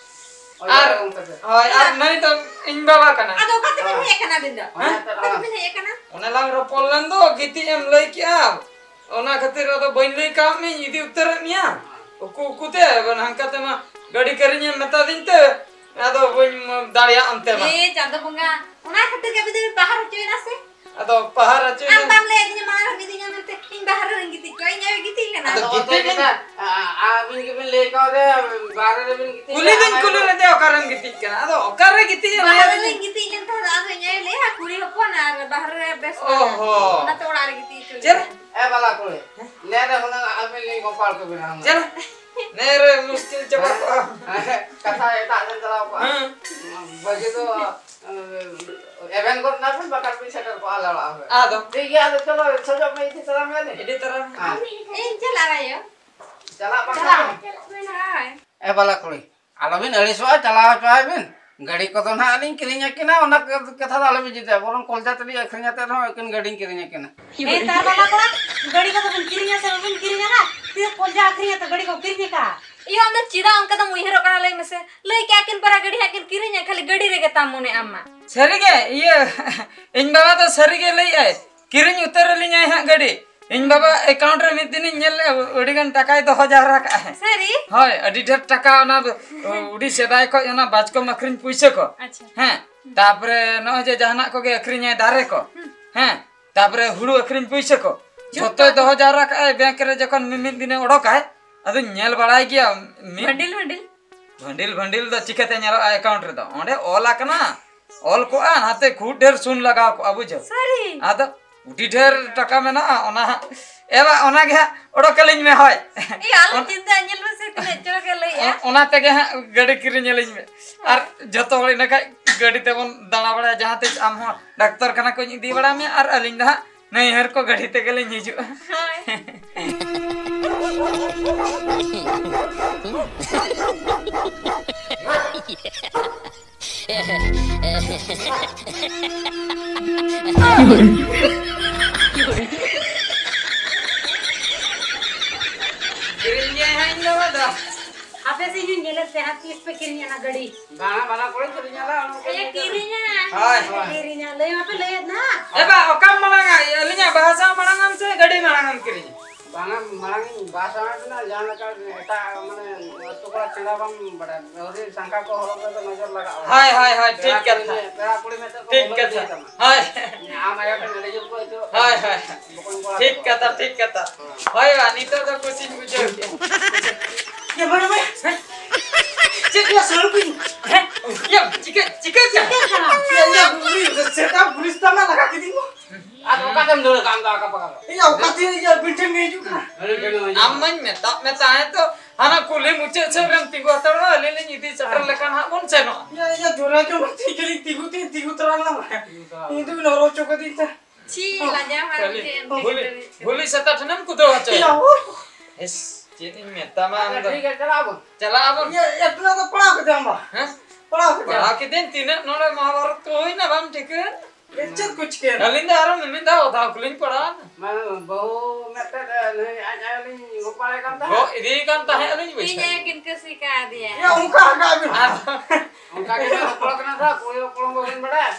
ᱦᱳᱭ᱾ ᱟᱨ, ᱚᱡᱚᱭ ᱫᱮᱵᱜᱟᱱ᱾ ᱦᱳᱭ, ᱟᱨ ᱦᱳᱭ᱾ ᱱᱩᱭ ᱫᱚ ᱤᱧ ᱵᱟᱵᱟ ᱠᱟᱱᱟᱭ᱾ ᱟᱫᱚ ᱚᱠᱟ ᱛᱮᱵᱤᱱ ᱦᱳᱭ᱾ ᱦᱮᱡ ᱟᱠᱟᱱᱟ ᱟᱹᱵᱤᱱ ᱫᱚ? ᱦᱮᱸ? ᱚᱠᱟ ᱛᱮᱵᱤᱱ ᱦᱮᱡ ᱟᱠᱟᱱᱟ? ᱚᱱᱮ ᱞᱟᱝ ᱨᱚᱯᱚᱲ ᱞᱮᱱ ᱫᱚ, ᱜᱤᱛᱤᱡ ᱮᱢ ᱞᱟᱹᱭ ᱠᱮᱜᱼᱟ᱾ ᱚᱱᱟ ᱠᱷᱟᱹᱛᱤᱨ ᱟᱫᱚ ᱵᱟᱹᱧ ᱞᱟᱹᱭ ᱠᱟᱣᱟᱫ ᱢᱮᱭᱟ, ᱤᱫᱤ ᱩᱛᱟᱹᱨᱮᱫ ᱢᱮᱭᱟ᱾ ᱩᱠᱩ ᱩᱠᱩ ᱛᱮ ᱟᱵᱟᱨ ᱦᱟᱱᱠᱟ ᱛᱮᱢᱟ ᱜᱟᱹᱰᱤ ᱠᱤᱨᱤᱧ ᱮᱢ ᱢᱮᱛᱟ ᱫᱤᱧ ᱛᱮ, ᱟᱫᱚ ᱵᱟᱹᱧ ᱫᱟᱲᱮᱭᱟᱜ ᱚᱱᱛᱮ ᱢᱟ᱾ ᱮ ᱪᱟᱸᱫᱚ ᱵᱚᱸᱜᱟ, ᱚᱱᱟ ᱠᱷᱟᱹᱛᱤᱨ ᱜᱮ ᱟᱹᱵᱤᱱ ᱫᱚᱵᱤᱱ ᱵᱟᱦᱟᱨ ᱦᱚᱪᱚᱭᱮᱱᱟ ᱥᱮ? ᱟᱫᱚ ᱵᱟᱦᱟᱨ ᱦᱚᱪᱚᱭᱮᱱᱟ᱾ ᱟᱢ ᱵᱟᱢ ᱞᱟᱹᱭ ᱟᱹᱫᱤᱧᱟ ᱢᱟᱲᱟᱝ ᱨᱮᱢ ᱤᱫᱤᱧᱟ ᱢᱮᱱᱛᱮ, ᱤᱧ ᱵᱟᱦᱟᱨ ᱨᱮᱧ ᱜᱤᱛᱤᱡ ᱠᱚᱜᱼᱟ, ᱤᱧ ᱟᱭᱳᱭ ᱜᱤᱛᱤᱡ ᱠᱟᱱᱟ᱾ ᱟᱫᱚ ᱟᱫᱚ ᱜᱤᱛᱤᱡ ᱚᱠᱚᱭ ᱞᱮᱱ ᱢᱮᱛᱟ-, ᱟ-, ᱟ-, ᱟᱹᱵᱤᱱ ᱜᱮᱵᱤᱱ ᱞᱟᱹᱭ ᱠᱟᱣᱫᱮᱭᱟ, ᱵᱟᱦᱨᱮ ᱨᱮᱵᱤᱱ ᱜᱤᱛᱤᱡ ᱠᱩᱞᱤ ᱞᱮᱱᱟ, ᱫᱩᱧ ᱟᱢ ᱠᱩᱞᱤ ᱟᱭᱳ ᱞᱮᱫᱮᱭᱟ, ᱚᱠᱟᱨᱮᱢ ᱜᱤᱛᱤᱡ ᱠᱟᱱᱟ? ᱟᱫᱚ ᱚᱠᱟᱨᱮ ᱜᱤᱛᱤᱡ ᱮᱢ ᱵᱟᱦᱨᱮ ᱞᱟᱹᱭ ᱨᱮᱞᱤᱧ ᱜᱤᱛᱤᱡ ᱞᱮᱱ ᱛᱟᱦᱮᱸᱫ, ᱟᱫᱚ ᱤᱧ ᱟᱭᱳᱭ ᱞᱟᱹᱭᱟ, ᱠᱩᱲᱤ ᱦᱚᱯᱚᱱ ᱟᱨ ᱵᱟᱦᱨᱮ ᱨᱮ ᱵᱮᱥ ᱵᱟᱝ᱾ ᱚᱦᱚ᱾ ᱚᱱᱟᱛᱮ ᱚᱲᱟᱜ ᱨᱮ ᱜᱤᱛᱤᱡ ᱦᱚᱪᱚ ᱪᱮᱫ? ᱞᱮᱫᱮᱭᱟ᱾ ᱮ ᱵᱟᱞᱟ ᱠᱩᱲᱤ, ᱦᱮᱸ? ᱱᱮ ᱨᱮ ᱦᱩᱱᱟᱹᱝ ᱟᱹᱵᱤᱱ ᱞᱤᱧ ᱜᱚᱯᱟᱲ ᱠᱚᱵᱤᱱᱟ ᱦᱩᱱᱟᱹᱝ᱾ ᱪᱮᱫ? ᱱᱮ ᱨᱮ ᱢᱩᱥᱠᱤᱞ ᱪᱟᱵᱟ ᱠᱚᱜᱼᱟ᱾ ᱦᱮᱸ, ᱠᱟᱛᱷᱟ ᱮᱴᱟᱜ ᱥᱮᱫ ᱪᱟᱞᱟᱣ ᱠᱚᱜᱼᱟ᱾ ᱦᱮᱸ᱾ ᱵᱷᱟᱹᱜᱤ ᱫᱚ, ᱮ, ᱮᱵᱷᱮᱱ ᱜᱚᱫ ᱱᱟᱵᱤᱱ, ᱵᱟᱠᱷᱟᱱ ᱵᱤᱱ ᱥᱮᱴᱮᱨ ᱠᱚᱜᱼᱟ ᱟᱞᱮ ᱚᱲᱟᱜ ᱨᱮ᱾ ᱟᱫᱚ? ᱴᱷᱤᱠ ᱜᱮᱭᱟ, ᱟᱫᱚ ᱪᱚᱞᱚ, ᱥᱚᱡᱚᱜ ᱢᱮ, ᱤᱫᱤ ᱛᱟᱨᱟ ᱢᱮᱭᱟ ᱞᱤᱧ᱾ ᱤᱫᱤ ᱛᱟᱨᱟ ᱢᱮ᱾ ᱦᱮᱸ᱾ ᱤᱧ ᱪᱟᱞᱟᱜ ᱟᱭᱳ᱾ ᱪᱟᱞᱟᱜ ᱵᱟᱝ ᱪᱟᱞᱟᱜ᱾ ᱦᱳᱭ᱾ ᱮ ᱵᱟᱞᱟ ᱠᱩᱲᱤ, ᱟᱞᱚᱵᱤᱱ ᱟᱹᱲᱤᱥᱚᱜᱼᱟ, ᱪᱟᱞᱟᱣ ᱦᱚᱪᱚᱣᱟᱭ ᱵᱤᱱ᱾ ᱜᱟᱹᱰᱤ ᱠᱚᱫᱚ ᱱᱟᱦᱟᱜ ᱞᱤᱧ ᱠᱤᱨᱤᱧ ᱟᱹᱠᱤᱱᱟ, ᱚᱱᱟ ᱠᱟᱛᱷᱟ ᱫᱚ ᱟᱞᱚᱵᱤᱱ ᱪᱤᱱᱛᱟᱹᱭᱟ, ᱵᱚᱨᱚᱝ ᱠᱚᱞᱡᱟ ᱛᱮᱞᱤᱧ ᱟᱹᱠᱷᱨᱤᱧ ᱟᱛᱮᱫ ᱨᱮᱦᱚᱸ ᱟᱹᱠᱤᱱ ᱜᱟᱹᱰᱤᱧ ᱠᱤᱨᱤᱧ ᱟᱹᱠᱤᱱᱟ᱾ ᱮ ᱛᱟᱨ ᱵᱟᱞᱟ ᱠᱚᱲᱟ, ᱜᱟᱹᱰᱤ ᱠᱚᱫᱚ ᱵᱤᱱ ᱠᱤᱨᱤᱧᱟ ᱥᱮ ᱵᱟᱵᱤᱱ ᱠᱤᱨᱤᱧᱟ ᱱᱟᱜ? ᱛᱤᱥ ᱠᱚᱞᱡᱟ ᱟᱹᱠᱷᱨᱤᱧ ᱟᱛᱮ ᱜᱟᱹᱰᱤ ᱠᱚ ᱠᱤᱨᱤᱧ ᱟᱠᱟᱫ? ᱤᱭᱟᱹ, ᱟᱢ ᱫᱚ ᱪᱮᱫᱟᱜ ᱚᱱᱠᱟ ᱫᱚᱢ ᱩᱭᱦᱟᱹᱨᱚᱜ ᱠᱟᱱᱟ ᱞᱟᱹᱭ ᱢᱮᱥᱮ? ᱞᱟᱹᱭ ᱠᱮᱜᱼᱟ ᱠᱤᱱ ᱯᱟᱨᱟ ᱜᱟᱹᱰᱤ ᱦᱟᱸᱜ ᱠᱤᱱ ᱠᱤᱨᱤᱧᱟ, ᱠᱷᱟᱹᱞᱤ ᱜᱟᱹᱰᱤ ᱨᱮᱜᱮ ᱛᱟᱢ ᱢᱚᱱᱮ ᱟᱢ ᱢᱟ᱾ ᱥᱟᱹᱨᱤᱜᱮ, ᱤᱭᱟᱹ, ᱤᱧ ᱵᱟᱵᱟ ᱫᱚ ᱥᱟᱹᱨᱤᱜᱮ ᱞᱟᱹᱭᱮᱜᱼᱟᱭ, ᱠᱤᱨᱤᱧ ᱩᱛᱟᱹᱨ ᱟᱹᱞᱤᱧᱟᱭ ᱦᱟᱸᱜ ᱜᱟᱹᱰᱤ᱾ ᱤᱧ ᱵᱟᱵᱟ account ᱨᱮ ᱢᱤᱫ ᱫᱤᱱᱤᱧ ᱧᱮᱞ ᱞᱮᱜᱼᱟ, ᱟᱹᱰᱤ ᱜᱟᱱ ᱴᱟᱠᱟᱭ ᱫᱚᱦᱚ ᱡᱟᱣᱨᱟ ᱠᱟᱜᱼᱟ᱾ ᱥᱟᱹᱨᱤ? ᱦᱳᱭ, ᱟᱹᱰᱤ ᱰᱷᱮᱨ ᱴᱟᱠᱟ ᱚᱱᱟ ᱫᱚ, ᱟᱹᱰᱤ ᱥᱮᱫᱟᱭ ᱠᱷᱚᱡ ᱚᱱᱟ ᱵᱟᱪᱠᱚᱢ ᱟᱹᱠᱷᱨᱤᱧ ᱯᱩᱭᱥᱟᱹ ᱠᱚ᱾ ᱟᱪᱪᱷᱟ᱾ ᱦᱮᱸ, ᱛᱟᱯᱚᱨᱮ ᱱᱚᱜᱼᱚᱭ ᱡᱮ ᱡᱟᱦᱟᱱᱟᱜ ᱠᱚᱜᱮ ᱟᱹᱠᱷᱨᱤᱧᱟᱭ, ᱫᱟᱨᱮ ᱠᱚ᱾ ᱦᱩᱸ᱾ ᱦᱮᱸ, ᱛᱟᱯᱚᱨᱮ ᱦᱩᱲᱩ ᱟᱹᱠᱷᱨᱤᱧ ᱯᱩᱭᱥᱟᱹ ᱠᱚ᱾ ᱡᱚᱛᱚ ᱡᱷᱚᱛᱚᱭ ᱫᱚᱦᱚ ᱡᱟᱣᱨᱟ ᱠᱟᱜᱼᱟᱭ bank ᱨᱮ, ᱡᱚᱠᱷᱚᱱ ᱢᱤᱢᱤᱫ ᱫᱤᱱᱮ ᱚᱰᱚᱠᱟᱭ, ᱟᱫᱚᱧ ᱧᱮᱞ ᱵᱟᱲᱟᱭ ᱜᱮᱭᱟ᱾ ᱢᱤᱫ ᱵᱷᱟᱱᱰᱤᱞ, ᱵᱷᱟᱱᱰᱤᱞ? ᱵᱷᱟᱱᱰᱤᱞ, ᱵᱷᱟᱱᱰᱤᱞ ᱫᱚ ᱪᱤᱠᱟᱹᱛᱮ ᱧᱮᱞᱚᱜᱼᱟ account ᱨᱮᱫᱚ? ᱚᱸᱰᱮ ᱚᱞ ᱟᱠᱟᱱᱟ, ᱚᱞ ᱠᱚᱜᱼᱟ, ᱱᱟᱛᱮ ᱠᱷᱩᱵ ᱰᱷᱮᱨ ᱥᱩᱱ ᱞᱟᱜᱟᱣ ᱠᱚᱜᱼᱟ, ᱵᱩᱡᱷᱟᱹᱣ? ᱥᱟᱹᱨᱤ? ᱟᱫᱚ ᱟᱹᱰᱤ ᱰᱷᱮᱨ ᱴᱟᱠᱟ ᱢᱮᱱᱟᱜᱼᱟ, ᱚᱱᱟ ᱦᱟᱸᱜ, ᱮ ᱵᱟ, ᱚᱱᱟᱜᱮ ᱦᱟᱸᱜ ᱚᱰᱚᱠ ᱟᱹᱞᱤᱧ ᱢᱮ, ᱦᱳᱭ᱾ ᱮ, ᱟᱞᱚᱢ ᱚᱱ-, ᱪᱤᱱᱛᱟᱹᱭᱟ, ᱧᱮᱞ ᱢᱮᱥᱮ ᱛᱤᱱᱟᱹᱜ ᱪᱚᱨᱚᱠᱮ ᱞᱟᱹᱭᱮᱜᱼᱟ᱾ ᱚᱱ-, ᱚᱱᱟ ᱛᱮᱜᱮ ᱦᱟᱸᱜ ᱜᱟᱹᱰᱤ ᱠᱤᱨᱤᱧ ᱟᱹᱞᱤᱧ ᱢᱮ᱾ ᱟᱨ ᱡᱚᱛᱚ ᱦᱚᱲ ᱤᱱᱟᱹ ᱠᱷᱟᱡ ᱜᱟᱹᱰᱤ ᱛᱮᱵᱚᱱ ᱫᱟᱬᱟ ᱵᱟᱲᱟᱭᱟ, ᱡᱟᱦᱟᱸ ᱛᱤᱥ ᱟᱢ ᱦᱚᱸ ᱰᱟᱠᱛᱚᱨ ᱠᱷᱟᱱᱟ ᱠᱚᱧ ᱤᱫᱤ ᱵᱟᱲᱟ ᱢᱮᱭᱟ, ᱟᱨ ᱟᱹᱞᱤᱧ ᱫᱚ ᱦᱟᱸᱜ ᱱᱟᱹᱭᱦᱟᱹᱨ ᱠᱚ ᱜᱟᱹᱰᱤ ᱛᱮᱜᱮ ᱞᱤᱧ ᱦᱤᱡᱩᱜᱼᱟ᱾ ᱦᱳᱭ᱾ ᱠᱤᱨᱤᱧ ᱜᱮ ᱦᱟᱸᱜ ᱤᱧ ᱫᱚ ᱵᱟᱝ ᱫᱚ᱾ ᱟᱯᱮ ᱥᱮᱫ ᱤᱧ ᱧᱮᱞᱮᱫ ᱯᱮ ᱦᱟᱸᱜ, ᱛᱤᱥ ᱯᱮ ᱠᱤᱨᱤᱧᱟ ᱚᱱᱟ ᱜᱟᱹᱰᱤ? ᱵᱟᱝᱟ, ᱵᱟᱱᱟ ᱠᱚᱲᱟᱧ ᱠᱤᱨᱤᱧ ᱟᱫᱟ, ᱚᱱᱟ ᱠᱚ ᱮ, ᱠᱤᱨᱤᱧᱟ᱾ ᱦᱳᱭ᱾ ᱠᱤᱨᱤᱧᱟ, ᱞᱟᱹᱭ ᱢᱟᱯᱮ ᱞᱟᱹᱭᱮᱫ ᱱᱟᱦᱟᱜ᱾ ᱮ ᱵᱟ, ᱚᱠᱟᱢ ᱢᱟᱲᱟᱝᱟ? ᱟᱹᱞᱤᱧᱟᱜ ᱵᱟᱦᱟ ᱥᱟᱶ ᱢᱟᱲᱟᱝᱟᱢ ᱥᱮ ᱜᱟᱹᱰᱤ ᱢᱟᱲᱟᱝᱮᱢ ᱠᱤᱨᱤᱧᱟ? ᱵᱟᱝᱟ, ᱢᱟᱲᱟᱝ ᱤᱧ ᱵᱟᱦᱟ ᱥᱟᱶ ᱨᱮᱱᱟᱜ ᱡᱟᱦᱟᱸ ᱞᱮᱠᱟ ᱮᱴᱟᱜ, ᱢᱟᱱᱮ, ᱟᱹᱛᱩ ᱠᱚᱲᱟ ᱪᱷᱟᱲᱟ ᱵᱟᱢ ᱵᱟᱲᱟᱭᱟ᱾ ᱟᱹᱣᱨᱤ ᱥᱟᱝᱠᱟ ᱠᱚ ᱦᱚᱨᱚᱜ ᱨᱮᱫᱚ ᱱᱚᱡᱚᱨ ᱞᱟᱜᱟᱜᱼᱟ᱾ ᱦᱳᱭ, ᱦᱳᱭ, ᱦᱳᱭ, ᱴᱷᱤᱠ ᱯᱮᱲᱟ ᱠᱟᱛᱷᱟ᱾ ᱠᱩᱲᱤ, ᱯᱮᱲᱟ ᱠᱩᱲᱤ ᱢᱮᱱᱛᱮ ᱠᱚ ᱴᱷᱤᱠ ᱵᱚᱞᱚ ᱠᱟᱛᱷᱟ᱾ ᱤᱫᱤᱭᱟ ᱛᱟᱢᱟ᱾ ᱦᱳᱭ᱾ ᱟᱢ ᱟᱭᱳ ᱴᱷᱮᱱ ᱟᱹᱰᱤ ᱡᱳᱨ ᱠᱚ ᱟᱹᱭᱠᱟᱹᱣᱟ᱾ ᱦᱳᱭ, ᱦᱳᱭ᱾ ᱵᱚᱠᱚᱧ ᱠᱚᱲᱟ ᱴᱷᱤᱠ ᱠᱚ᱾ ᱠᱟᱛᱷᱟ, ᱴᱷᱤᱠ ᱠᱟᱛᱷᱟ᱾ ᱦᱳᱭ᱾ ᱦᱳᱭ ᱵᱟ, ᱱᱤᱛᱚᱜ ᱫᱚ ᱠᱩᱥᱤᱧ ᱵᱩᱡᱷᱟᱹᱣ ᱠᱮᱫᱟ᱾ ᱭᱟ, ᱵᱟᱲᱟ ᱵᱟᱲᱟ᱾ ᱦᱮᱸ? ᱪᱮᱫ ᱭᱟ, ᱥᱟᱹᱨᱩ ᱠᱚᱧ? ᱦᱮᱸ? ᱭᱟ, ᱪᱤᱠᱟᱹ, ᱪᱤᱠᱟᱹ ᱠᱮᱫᱟ? ᱪᱤᱠᱟᱹ ᱠᱟᱱᱟ? ᱭᱟ, ᱭᱟ, ᱩᱱᱤ ᱥᱮᱛᱟ ᱯᱩᱞᱤᱥ ᱛᱟᱢᱟ ᱞᱟᱜᱟ ᱠᱤᱫᱤᱧ ᱢᱟ᱾ ᱟᱫᱚ ᱚᱠᱟᱛᱮᱢ ᱫᱟᱹᱲ ᱠᱟᱜᱼᱟ ᱟᱢ ᱫᱚ ᱟᱠᱟ ᱯᱟᱠᱟ ᱫᱚ? ᱭᱟ, ᱚᱠᱟ ᱛᱮ ᱭᱟ, ᱟᱹᱵᱤᱱ ᱴᱷᱮᱱ ᱜᱮ ᱦᱤᱡᱩᱜ ᱠᱟᱱᱟ᱾ ᱟᱹᱵᱤᱱ ᱴᱷᱮᱱ ᱜᱮ ᱦᱤᱡᱩᱜ ᱟᱢ ᱠᱟᱱᱟ᱾ ᱢᱟᱧ ᱢᱮᱛᱟᱜ ᱢᱮ ᱛᱟᱦᱮᱸᱫ ᱛᱚ, ᱦᱟᱱᱟ ᱠᱩᱞᱦᱤ ᱢᱩᱪᱟᱹᱫ ᱥᱮᱫ ᱨᱮᱢ ᱛᱤᱸᱜᱩ ᱦᱟᱛᱟᱲᱚᱜᱼᱟ, ᱟᱹᱞᱤᱧ ᱞᱤᱧ ᱤᱫᱤ ᱥᱮᱴᱮᱨ ᱞᱮᱠᱷᱟᱱ ᱦᱟᱸᱜ ᱵᱚᱱ ᱥᱮᱱᱚᱜᱼᱟ᱾ ᱭᱟ, ᱭᱟ, ᱡᱳᱨᱟ ᱡᱳᱨ ᱛᱮ ᱠᱷᱟᱹᱞᱤ ᱛᱤᱸᱜᱩ ᱛᱮ ᱛᱤᱸᱜᱩ ᱛᱟᱲᱟᱢ ᱞᱟᱝ᱾ ᱤᱧ ᱫᱚ ᱵᱤᱱ ᱦᱚᱨᱚ ᱦᱚᱪᱚ ᱠᱟᱹᱫᱤᱧ ᱛᱮ᱾ ᱪᱷᱤ, ᱞᱟᱡᱟᱣ ᱦᱚᱲ ᱠᱷᱟᱹᱞᱤ ᱢᱤᱫᱴᱮᱱ ᱵᱷᱩᱞᱤ, ᱵᱷᱩᱞᱤ ᱥᱮᱛᱟ ᱴᱷᱮᱱᱮᱢ ᱠᱩᱫᱟᱹᱣ ᱦᱚᱪᱚᱭᱟ᱾ ᱭᱟ, ᱳ᱾ ᱮᱥ, ᱪᱮᱫ ᱤᱧ ᱢᱮᱛᱟᱢᱟ ᱟᱢ ᱟᱪᱪᱷᱟ, ᱫᱚ? ᱴᱷᱤᱠ ᱜᱮᱭᱟ, ᱪᱟᱞᱟᱜ ᱟᱵᱚᱱ᱾ ᱪᱟᱞᱟᱜ ᱟᱵᱚᱱ᱾ ᱤᱭᱟᱹ, ᱮᱠᱞᱟ ᱫᱚ ᱯᱟᱲᱟᱣ ᱠᱮᱫᱮᱭᱟᱢ ᱵᱟ? ᱦᱮᱸ? ᱯᱟᱲᱟᱣ ᱠᱮᱫᱮᱭᱟᱢ? ᱯᱟᱲᱟᱣ ᱠᱤᱫᱟᱹᱧ, ᱛᱤᱱᱟᱹᱜ ᱱᱚᱰᱮ ᱢᱚᱦᱟᱵᱟᱨᱚᱛ ᱠᱚ ᱦᱩᱭᱱᱟ, ᱵᱟᱢ ᱴᱷᱤᱠᱟᱹ? ᱮ, ᱪᱮᱫ ᱠᱚ ᱪᱤᱠᱟᱹᱭᱮᱱᱟ? ᱟᱹᱞᱤᱧ ᱫᱚ ᱟᱨᱚ ᱢᱤᱢᱤᱫ ᱫᱷᱟᱣ ᱚᱫᱷᱟᱣ ᱠᱚᱞᱤᱧ ᱯᱟᱲᱟᱣᱱᱟ᱾ ᱢᱟᱱᱮ, ᱵᱟᱹᱦᱩ ᱢᱤᱫᱴᱮᱱ, ᱮ, ᱱᱩᱭ ᱟᱡ ᱟᱭᱳ ᱞᱤᱧ ᱜᱚᱜ ᱵᱟᱲᱟᱭ ᱠᱟᱱ ᱛᱟᱦᱮᱸᱫ᱾ ᱜᱚᱜ ᱤᱫᱤᱭᱮ ᱠᱟᱱ ᱛᱟᱦᱮᱸᱫ ᱟᱹᱞᱤᱧ, ᱵᱩᱡᱷᱟᱹᱣ᱾ ᱤᱧ ᱟᱭᱳ ᱠᱤᱱ ᱠᱟᱹᱥᱤ ᱠᱟᱫᱮᱭᱟ᱾ ᱭᱟ, ᱚᱱᱠᱟ ᱟᱠᱟᱫ ᱵᱤᱱ᱾ ᱟᱨ ᱚᱱᱠᱟ ᱜᱮ ᱦᱚᱯᱚᱱ ᱠᱟᱱᱟ ᱥᱮ, ᱠᱩᱲᱤ ᱦᱚᱯᱚᱱ ᱵᱟᱵᱤᱱ ᱵᱟᱲᱟᱭᱟ?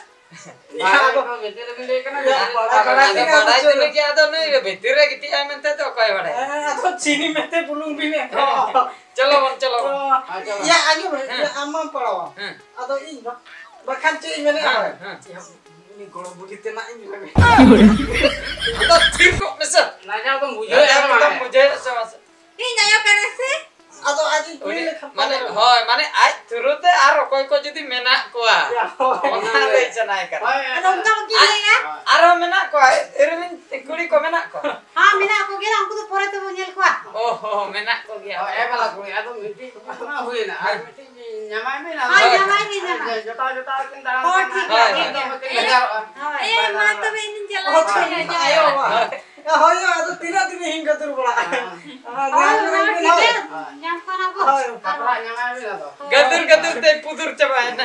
ᱭᱟ, ᱵᱟᱲᱟᱭ ᱟᱫᱚ ᱫᱚ ᱵᱷᱤᱛᱤᱨ ᱨᱮᱵᱤᱱ ᱞᱟᱹᱭ ᱠᱟᱱᱟ, ᱭᱟ, ᱵᱷᱤᱛᱤᱨ ᱨᱮ ᱵᱟᱲᱟᱭ ᱵᱟᱲᱟᱭ ᱵᱟᱲᱟᱭ ᱛᱮᱜᱮ ᱫᱚ ᱟᱫᱚ ᱵᱟᱰᱟᱭ ᱪᱮᱫ ᱛᱩᱞᱩᱡ ᱜᱮ ᱟᱫᱚ ᱱᱩᱭ ᱫᱚ ᱵᱷᱤᱛᱤᱨ ᱨᱮ ᱜᱤᱛᱤᱡ ᱟᱭ ᱢᱮᱱᱛᱮ ᱫᱚ ᱚᱠᱚᱭ ᱵᱟᱲᱟᱭᱟ? ᱦᱮᱸ, ᱟᱫᱚ ᱪᱤᱱᱤ ᱢᱮᱱᱛᱮ ᱵᱩᱞᱩᱝ ᱵᱤᱱ ᱮᱢ ᱠᱟᱜᱼᱟ᱾ ᱦᱚᱸ, ᱪᱚᱞᱚ ᱵᱚᱱ, ᱪᱚᱞᱚ ᱵᱚᱱ᱾ ᱚ, ᱦᱮᱸ, ᱪᱚᱞᱚ᱾ ᱭᱟ, ᱟᱸᱡᱚᱢ ᱢᱮ, ᱦᱮᱸ᱾ ᱭᱟ, ᱟᱢ ᱢᱟᱢ ᱯᱟᱲᱟᱣᱟ᱾ ᱦᱮᱸ᱾ ᱟᱫᱚ ᱤᱧ ᱫᱚ, ᱵᱟᱠᱷᱟᱱ ᱪᱮᱫ ᱤᱧ ᱢᱮᱱᱮᱫᱼᱟ? ᱦᱮᱸ, ᱦᱮᱸ᱾ ᱭᱟ, ᱩᱱᱤ ᱜᱚᱲᱚ ᱵᱩᱰᱷᱤ ᱛᱮᱱᱟᱜ ᱤᱧ ᱢᱮᱱᱮᱫᱼᱟ᱾ ᱟᱫᱚ ᱛᱷᱤᱨ ᱠᱚᱜ ᱢᱮᱥᱮ᱾ ᱞᱟᱡᱟᱣ ᱫᱚᱢ ᱵᱩᱡᱷᱟᱹᱣᱮᱫᱼᱟ ᱞᱟᱡᱟᱣ ᱥᱮ ᱵᱟᱝ? ᱫᱚᱢ ᱵᱩᱡᱷᱟᱹᱣᱮᱫᱼᱟ ᱥᱮ ᱵᱟᱝ? ᱤᱧ ᱟᱭᱳ ᱠᱟᱱᱟ ᱥᱮ? ᱟᱫᱚ ᱟᱡ ᱤᱧ ᱠᱩᱞᱤ ᱩᱱᱤ ᱞᱮᱠᱷᱟᱱ ᱢᱟᱱᱮ, ᱯᱟᱞᱮ ᱦᱳᱭ, ᱢᱟᱱᱮ ᱟᱡ ᱛᱷᱨᱩ ᱛᱮ ᱟᱨ ᱚᱠᱚᱭ ᱠᱚ ᱡᱩᱫᱤ ᱢᱮᱱᱟᱜ ᱠᱚᱣᱟ, ᱭᱟ, ᱦᱳᱭ᱾ ᱚᱱᱟ ᱞᱟᱹᱭ ᱥᱟᱱᱟᱭᱮ ᱠᱟᱱᱟ᱾ ᱦᱳᱭ, ᱦᱳᱭ᱾ ᱟᱫᱚ ᱚᱱᱠᱟ ᱵᱟᱹᱠᱤᱱ ᱟᱨ, ᱞᱟᱹᱭᱟ? ᱟᱨᱦᱚᱸ ᱢᱮᱱᱟᱜ ᱠᱚᱣᱟ, ᱤᱨᱤᱞᱤᱧ ᱠᱩᱲᱤ ᱠᱚ ᱢᱮᱱᱟᱜ ᱠᱚᱣᱟ᱾ ᱦᱮᱸ, ᱢᱮᱱᱟᱜ ᱠᱚᱜᱮᱭᱟ, ᱩᱱᱠᱩ ᱫᱚ ᱯᱚᱨᱮ ᱛᱮᱵᱚᱱ ᱧᱮᱞ ᱠᱚᱣᱟ᱾ ᱚ ᱦᱚᱸ, ᱢᱮᱱᱟᱜ ᱠᱚᱜᱮᱭᱟ᱾ ᱦᱳᱭ, ᱮ ᱵᱟᱞᱟ ᱠᱩᱲᱤ, ᱟᱫᱚ ᱢᱤᱫᱴᱤᱡ ᱢᱟ ᱦᱩᱭᱮᱱᱟ, ᱟᱨ ᱦᱮᱸ᱾ ᱢᱤᱫᱴᱤᱡ ᱧᱟᱢᱟᱭ ᱢᱮ ᱱᱟᱦᱟᱜ᱾ ᱦᱳᱭ, ᱧᱟᱢᱟᱭ ᱢᱮ, ᱧᱟᱢᱟᱭ᱾ ᱡᱚᱴᱟᱣ ᱡᱚᱴᱟᱣ ᱠᱤᱱ ᱫᱟᱬᱟᱱ ᱦᱳᱭ, ᱠᱟᱱᱟ᱾ ᱴᱷᱤᱠ ᱜᱮᱭᱟ, ᱦᱳᱭ, ᱴᱷᱤᱠ ᱜᱮᱭᱟ᱾ ᱵᱟᱹᱠᱤᱱ ᱵᱷᱮᱜᱟᱨᱚᱜᱼᱟ᱾ ᱦᱳᱭ᱾ ᱮ, ᱢᱟ ᱛᱚᱵᱮ ᱤᱧᱤᱧ ᱪᱟᱞᱟᱜ ᱠᱟᱱᱟ᱾ ᱟᱭᱳ ᱵᱟᱵᱟ᱾ ᱦᱳᱭ, ᱦᱳᱭ, ᱟᱫᱚ ᱛᱤᱱᱟᱹᱜ ᱫᱤᱱ ᱤᱧ ᱜᱟᱹᱫᱩᱨ ᱵᱟᱲᱟᱜᱼᱟ? ᱦᱳᱭ᱾ ᱦᱳᱭ, ᱧᱟᱢ ᱠᱟᱱᱟ ᱵᱚ᱾ ᱦᱳᱭ᱾ ᱜᱟᱹᱫᱩᱨ ᱜᱟᱹᱫᱩᱨ ᱛᱮ ᱯᱩᱫᱩᱨ ᱪᱟᱵᱟᱭᱮᱱᱟ᱾